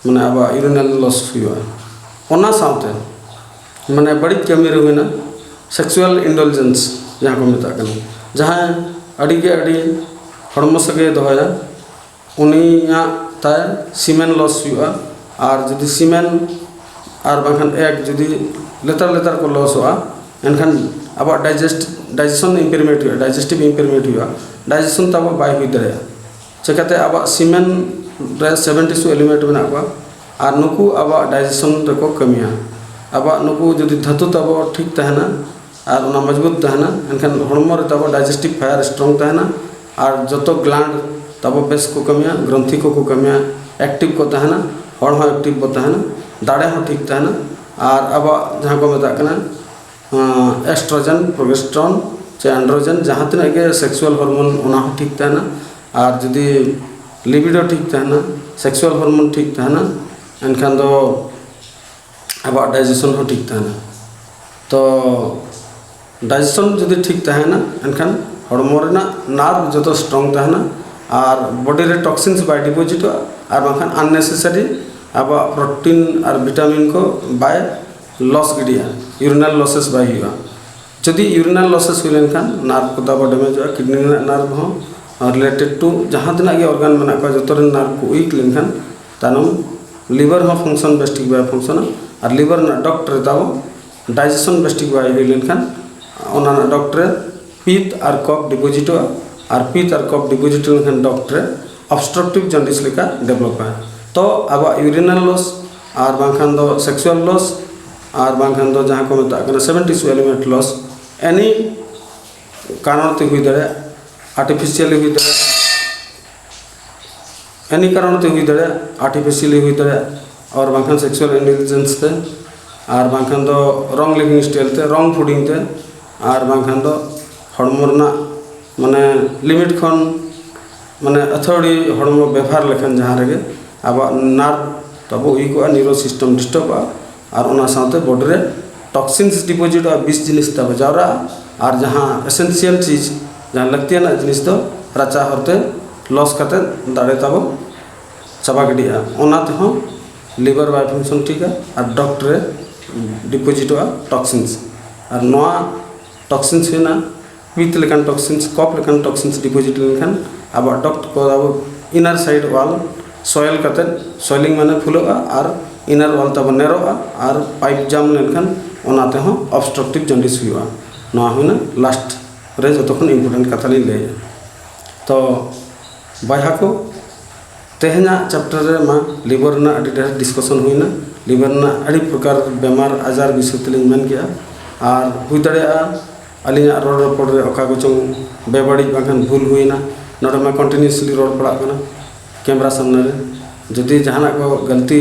ᱢᱟᱱᱮ ᱟᱵᱚᱣᱟᱜ urinary loss ᱦᱩᱭᱩᱜᱼᱟ᱾ ᱚᱱᱟ ᱥᱟᱶᱛᱮ ᱢᱟᱱᱮ ᱵᱟᱹᱲᱤᱡ ᱠᱟᱹᱢᱤ ᱨᱮ ᱦᱩᱭᱱᱟ sexual indulgence ᱡᱟᱦᱟᱸ ᱠᱚ ᱢᱮᱛᱟᱜ ᱠᱟᱱᱟ, ᱡᱟᱦᱟᱸᱭ ᱟᱹᱰᱤ ᱜᱮ ᱟᱹᱰᱤ ᱦᱚᱲᱢᱚ ᱥᱟᱹᱜᱟᱹᱭ ᱫᱚᱦᱚᱭᱟ, ᱩᱱᱤᱭᱟᱜ ᱛᱟᱭ semen loss ᱦᱩᱭᱩᱜᱼᱟ᱾ ᱟᱨ ᱡᱩᱫᱤ semen ᱟᱨ ᱵᱟᱝᱠᱷᱟᱱ egg ᱡᱩᱫᱤ ᱞᱮᱛᱟᱲ ᱞᱮᱛᱟᱲ ᱠᱚ lossᱚᱜᱼᱟ, ᱮᱱᱠᱷᱟᱱ ᱟᱵᱚᱣᱟᱜ digest digestion impairment ᱦᱩᱭᱩᱜᱼᱟ, digestive impairment ᱦᱩᱭᱩᱜᱼᱟ, digestion ᱛᱟᱵᱚ ᱵᱟᱭ ᱦᱩᱭ ᱫᱟᱲᱮᱭᱟᱜᱼᱟ᱾ ᱪᱮᱠᱟᱛᱮ ᱟᱵᱚᱣᱟᱜ semen ᱨᱮ seven tissue element ᱢᱮᱱᱟᱜ ᱠᱚᱣᱟ ᱟᱨ ᱱᱩᱠᱩ ᱟᱵᱚᱣᱟᱜ digestion ᱨᱮᱠᱚ ᱠᱟᱹᱢᱤᱭᱟ᱾ ᱟᱵᱚᱣᱟᱜ ᱱᱩᱠᱩ ᱡᱩᱫᱤ ᱫᱷᱟᱹᱛᱩ ᱛᱟᱵᱚ ᱴᱷᱤᱠ ᱛᱟᱦᱮᱱᱟ ᱟᱨ ᱚᱱᱟ ᱢᱚᱡᱽᱵᱩᱛ ᱛᱟᱦᱮᱱᱟ, ᱮᱱᱠᱷᱟᱱ ᱦᱚᱲᱢᱚ ᱨᱮ ᱛᱟᱵᱚ digestive fire strong ᱛᱟᱦᱮᱱᱟ ᱟᱨ ᱡᱚᱛᱚ gland ᱛᱟᱵᱚ ᱵᱮᱥ ᱠᱚ ᱠᱟᱹᱢᱤᱭᱟ, ᱜᱨᱚᱱᱛᱷᱤ ᱠᱚᱠᱚ ᱠᱟᱹᱢᱤᱭᱟ, active ᱠᱚ ᱛᱟᱦᱮᱱᱟ, ᱦᱚᱲ ᱦᱚᱸ active ᱵᱚ ᱛᱟᱦᱮᱱᱟ, ᱫᱟᱲᱮ ᱦᱚᱸ ᱴᱷᱤᱠ ᱛᱟᱦᱮᱱᱟ᱾ ᱟᱨ ᱟᱵᱚᱣᱟᱜ ᱡᱟᱦᱟᱸ ᱠᱚ ᱢᱮᱛᱟᱜ ᱠᱟᱱᱟ estrogen, progesterone ᱥᱮ androgen, ᱡᱟᱦᱟᱸ ᱛᱤᱱᱟᱹᱜ ᱜᱮ sexual hormone, ᱚᱱᱟ ᱦᱚᱸ ᱴᱷᱤᱠ ᱛᱟᱦᱮᱱᱟ᱾ ᱟᱨ ᱡᱩᱫᱤ libido ᱴᱷᱤᱠ ᱛᱟᱦᱮᱱᱟ, sexual hormone ᱴᱷᱤᱠ ᱛᱟᱦᱮᱱᱟ, ᱮᱱᱠᱷᱟᱱ ᱫᱚ ᱟᱵᱚᱣᱟᱜ digestion ᱦᱚᱸ ᱴᱷᱤᱠ ᱛᱟᱦᱮᱱᱟ᱾ ᱛᱚ digestion ᱡᱩᱫᱤ ᱴᱷᱤᱠ ᱛᱟᱦᱮᱱᱟ, ᱮᱱᱠᱷᱟᱱ ᱦᱚᱲᱢᱚ ᱨᱮᱱᱟᱜ nerve ᱡᱚᱛᱚ strong ᱛᱟᱦᱮᱱᱟ ᱟᱨ body ᱨᱮ toxins ᱵᱟᱭ depositᱚᱜᱼᱟ ᱟᱨ ᱵᱟᱝᱠᱷᱟᱱ unnecessary ᱟᱵᱚᱣᱟᱜ protein ᱟᱨ vitamin ᱠᱚ ᱵᱟᱭ loss ᱜᱤᱰᱤᱭᱟ, urinary losses ᱵᱟᱭ ᱦᱩᱭᱩᱜᱼᱟ᱾ ᱡᱩᱫᱤ urinary losses ᱦᱩᱭ ᱞᱮᱱᱠᱷᱟᱱ nerve ᱠᱚ ᱛᱟᱵᱚ ᱰᱮᱢᱮᱡᱚᱜᱼᱟ, ᱠᱤᱰᱱᱤ ᱨᱮᱱᱟᱜ nerve ᱦᱚᱸ, ᱟᱨ related to ᱡᱟᱦᱟᱸ ᱛᱤᱱᱟᱹᱜ ᱜᱮ organ ᱢᱮᱱᱟᱜ ᱠᱚᱣᱟ, ᱡᱚᱛᱚ ᱨᱮᱱ nerve ᱠᱚ weak ᱞᱮᱱᱠᱷᱟᱱ ᱛᱟᱭᱱᱚᱢ liver ᱦᱚᱸ function ᱵᱮᱥ ᱴᱷᱤᱠ ᱵᱟᱭ ᱯᱷᱟᱝᱥᱚᱱᱟ᱾ ᱟᱨ liver ᱨᱮᱱᱟᱜ duct ᱨᱮ ᱛᱟᱵᱚ digestion ᱵᱮᱥ ᱴᱷᱤᱠ ᱵᱟᱭ ᱦᱩᱭ ᱞᱮᱱᱠᱷᱟᱱ ᱚᱱᱟ ᱨᱮᱱᱟᱜ duct ᱨᱮ ᱯᱤᱛ ᱟᱨ ᱠᱚᱯᱷ ᱰᱤᱯᱚᱡᱤᱴᱚᱜᱼᱟ, ᱟᱨ ᱯᱤᱛ ᱟᱨ ᱠᱚᱯᱷ ᱰᱤᱯᱚᱡᱤᱴ ᱞᱮᱱᱠᱷᱟᱱ duct ᱨᱮ obstructive jaundice ᱞᱮᱠᱟ develop ᱟ᱾ ᱛᱚ ᱟᱵᱚᱣᱟᱜ urinary loss ᱟᱨ ᱵᱟᱝᱠᱷᱟᱱ ᱫᱚ sexual loss ᱟᱨ ᱵᱟᱝᱠᱷᱟᱱ ᱫᱚ ᱡᱟᱦᱟᱸ ᱠᱚ ᱢᱮᱛᱟᱜ ᱠᱟᱱᱟ seven tissue element loss, any ᱠᱟᱨᱚᱱ ᱛᱮ ᱦᱩᱭ ᱫᱟᱲᱮᱭᱟᱜᱼᱟ, artificially ᱦᱩᱭ ᱫᱟᱲᱮᱭᱟᱜᱼᱟ, any ᱠᱟᱨᱚᱱ ᱛᱮ ᱦᱩᱭ ᱫᱟᱲᱮᱭᱟᱜᱼᱟ, artificially ᱦᱩᱭ ᱫᱟᱲᱮᱭᱟᱜᱼᱟ, ᱟᱨ ᱵᱟᱝᱠᱷᱟᱱ sexual indulgence ᱛᱮ, ᱟᱨ ᱵᱟᱝᱠᱷᱟᱱ ᱫᱚ wrong living style ᱛᱮ, wrong fooding ᱛᱮ, ᱟᱨ ᱵᱟᱝᱠᱷᱟᱱ ᱫᱚ ᱦᱚᱲᱢᱚ ᱨᱮᱱᱟᱜ ᱢᱟᱱᱮ limit ᱠᱷᱚᱱ ᱢᱟᱱᱮ ᱟᱹᱛᱷᱟᱹᱣᱲᱤ ᱦᱚᱲᱢᱚ ᱵᱮᱵᱷᱟᱨ ᱞᱮᱠᱷᱟᱱ ᱡᱟᱦᱟᱸ ᱨᱮᱜᱮ ᱟᱵᱚᱣᱟᱜ nerve ᱛᱟᱵᱚ weak ᱚᱜᱼᱟ, nervous system disturb ᱚᱜᱼᱟ, ᱟᱨ ᱚᱱᱟ ᱥᱟᱶᱛᱮ body ᱨᱮ toxins ᱰᱤᱯᱚᱡᱤᱴᱚᱜᱼᱟ, ᱵᱤᱥ ᱡᱤᱱᱤᱥ ᱛᱟᱵᱚ ᱡᱟᱣᱨᱟᱜᱼᱟ, ᱟᱨ ᱡᱟᱦᱟᱸ essential ᱪᱤᱡᱽ, ᱡᱟᱦᱟᱸ ᱞᱟᱹᱠᱛᱤᱭᱟᱱᱟᱜ ᱡᱤᱱᱤᱥ ᱫᱚ ᱨᱟᱪᱟ ᱦᱚᱨᱛᱮ loss ᱠᱟᱛᱮ ᱫᱟᱲᱮ ᱛᱟᱵᱚ ᱪᱟᱵᱟ ᱜᱤᱰᱤᱜᱼᱟ᱾ ᱚᱱᱟ ᱛᱮᱦᱚᱸ liver ᱵᱟᱭ function ᱴᱷᱤᱠᱟ ᱟᱨ duct ᱨᱮ ᱰᱤᱯᱚᱡᱤᱴᱚᱜᱼᱟ toxins᱾ ᱟᱨ ᱱᱚᱣᱟ toxins ᱦᱩᱭᱱᱟ ᱯᱤᱛ ᱞᱮᱠᱟᱱ toxins, ᱠᱚᱯᱷ ᱞᱮᱠᱟᱱ toxins ᱰᱤᱯᱚᱡᱤᱴ ᱞᱮᱱᱠᱷᱟᱱ ᱟᱵᱚᱣᱟᱜ duct ᱠᱚ, ᱟᱵᱚ inner side wall swell ᱠᱟᱛᱮ, swelling ᱢᱟᱱᱮ ᱯᱷᱩᱞᱟᱹᱜᱼᱟ, ᱟᱨ inner wall ᱛᱟᱵᱚ ᱱᱮᱨᱚᱜᱼᱟ, ᱟᱨ pipe jam ᱞᱮᱱᱠᱷᱟᱱ ᱚᱱᱟ ᱛᱮᱦᱚᱸ obstructive jaundice ᱦᱩᱭᱩᱜᱼᱟ᱾ ᱱᱚᱣᱟ ᱦᱩᱭᱱᱟ last ᱨᱮ ᱡᱚᱛᱚ ᱠᱷᱚᱱ important ᱠᱟᱛᱷᱟ ᱞᱤᱧ ᱞᱟᱹᱭᱮᱫᱼᱟ᱾ ᱛᱚ ᱵᱚᱭᱦᱟ ᱠᱚ, ᱛᱮᱦᱮᱧᱟᱜ chapter ᱨᱮ ᱢᱟ liver ᱨᱮᱱᱟᱜ ᱟᱹᱰᱤ ᱰᱷᱮᱨ discussion ᱦᱩᱭᱱᱟ᱾ Liver ᱨᱮᱱᱟᱜ ᱟᱹᱰᱤ ᱯᱨᱚᱠᱟᱨ ᱵᱮᱢᱟᱨ ᱟᱡᱟᱨ ᱵᱤᱥᱚᱭ ᱛᱮᱞᱤᱧ ᱢᱮᱱ ᱠᱮᱜᱼᱟ᱾ ᱟᱨ ᱦᱩᱭ ᱫᱟᱲᱮᱭᱟᱜᱼᱟ ᱟᱹᱞᱤᱧᱟᱜ ᱨᱚᱲ ᱨᱚᱯᱚᱲ ᱨᱮ ᱚᱠᱟ ᱠᱚᱪᱚᱝ ᱵᱮᱵᱟᱹᱲᱤᱡ ᱵᱟᱝᱠᱷᱟᱱ ᱵᱷᱩᱞ ᱦᱩᱭᱱᱟ᱾ ᱱᱚᱰᱮ ᱢᱟ continuously ᱨᱚᱲ ᱯᱟᱲᱟᱜ ᱠᱟᱱᱟ camera ᱥᱟᱢᱱᱮ ᱨᱮ᱾ ᱡᱩᱫᱤ ᱡᱟᱦᱟᱱᱟᱜ ᱠᱚ ᱜᱟᱹᱞᱛᱤ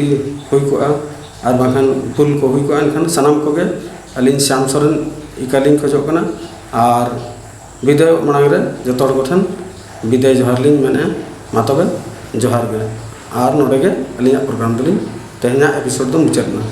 ᱦᱩᱭ ᱠᱚᱜᱼᱟ ᱟᱨ ᱵᱟᱝᱠᱷᱟᱱ ᱵᱷᱩᱞ ᱠᱚ ᱦᱩᱭ ᱠᱚᱜᱼᱟ, ᱮᱱᱠᱷᱟᱱ ᱥᱟᱱᱟᱢ ᱠᱚᱜᱮ ᱟᱹᱞᱤᱧ ᱥᱭᱟᱢ ᱥᱚᱨᱮᱱ ᱤᱠᱟᱹᱞᱤᱧ ᱠᱷᱚᱡᱚᱜ ᱠᱟᱱᱟ᱾ ᱟᱨ ᱵᱤᱫᱟᱹᱭᱚᱜ ᱢᱟᱲᱟᱝ ᱨᱮ ᱡᱚᱛᱚ ᱦᱚᱲ ᱠᱚᱴᱷᱮᱱ ᱵᱤᱫᱟᱹᱭ ᱡᱚᱦᱟᱨ ᱞᱤᱧ ᱢᱮᱱᱮᱫᱼᱟ᱾ ᱢᱟ ᱛᱚᱵᱮ ᱡᱚᱦᱟᱨ ᱜᱮ᱾ ᱟᱨ ᱱᱚᱰᱮ ᱜᱮ ᱟᱹᱞᱤᱧᱟᱜ program ᱫᱚᱞᱤᱧ, ᱛᱮᱦᱮᱧᱟᱜ episode ᱫᱚ ᱢᱩᱪᱟᱹᱫ ᱮᱱᱟ᱾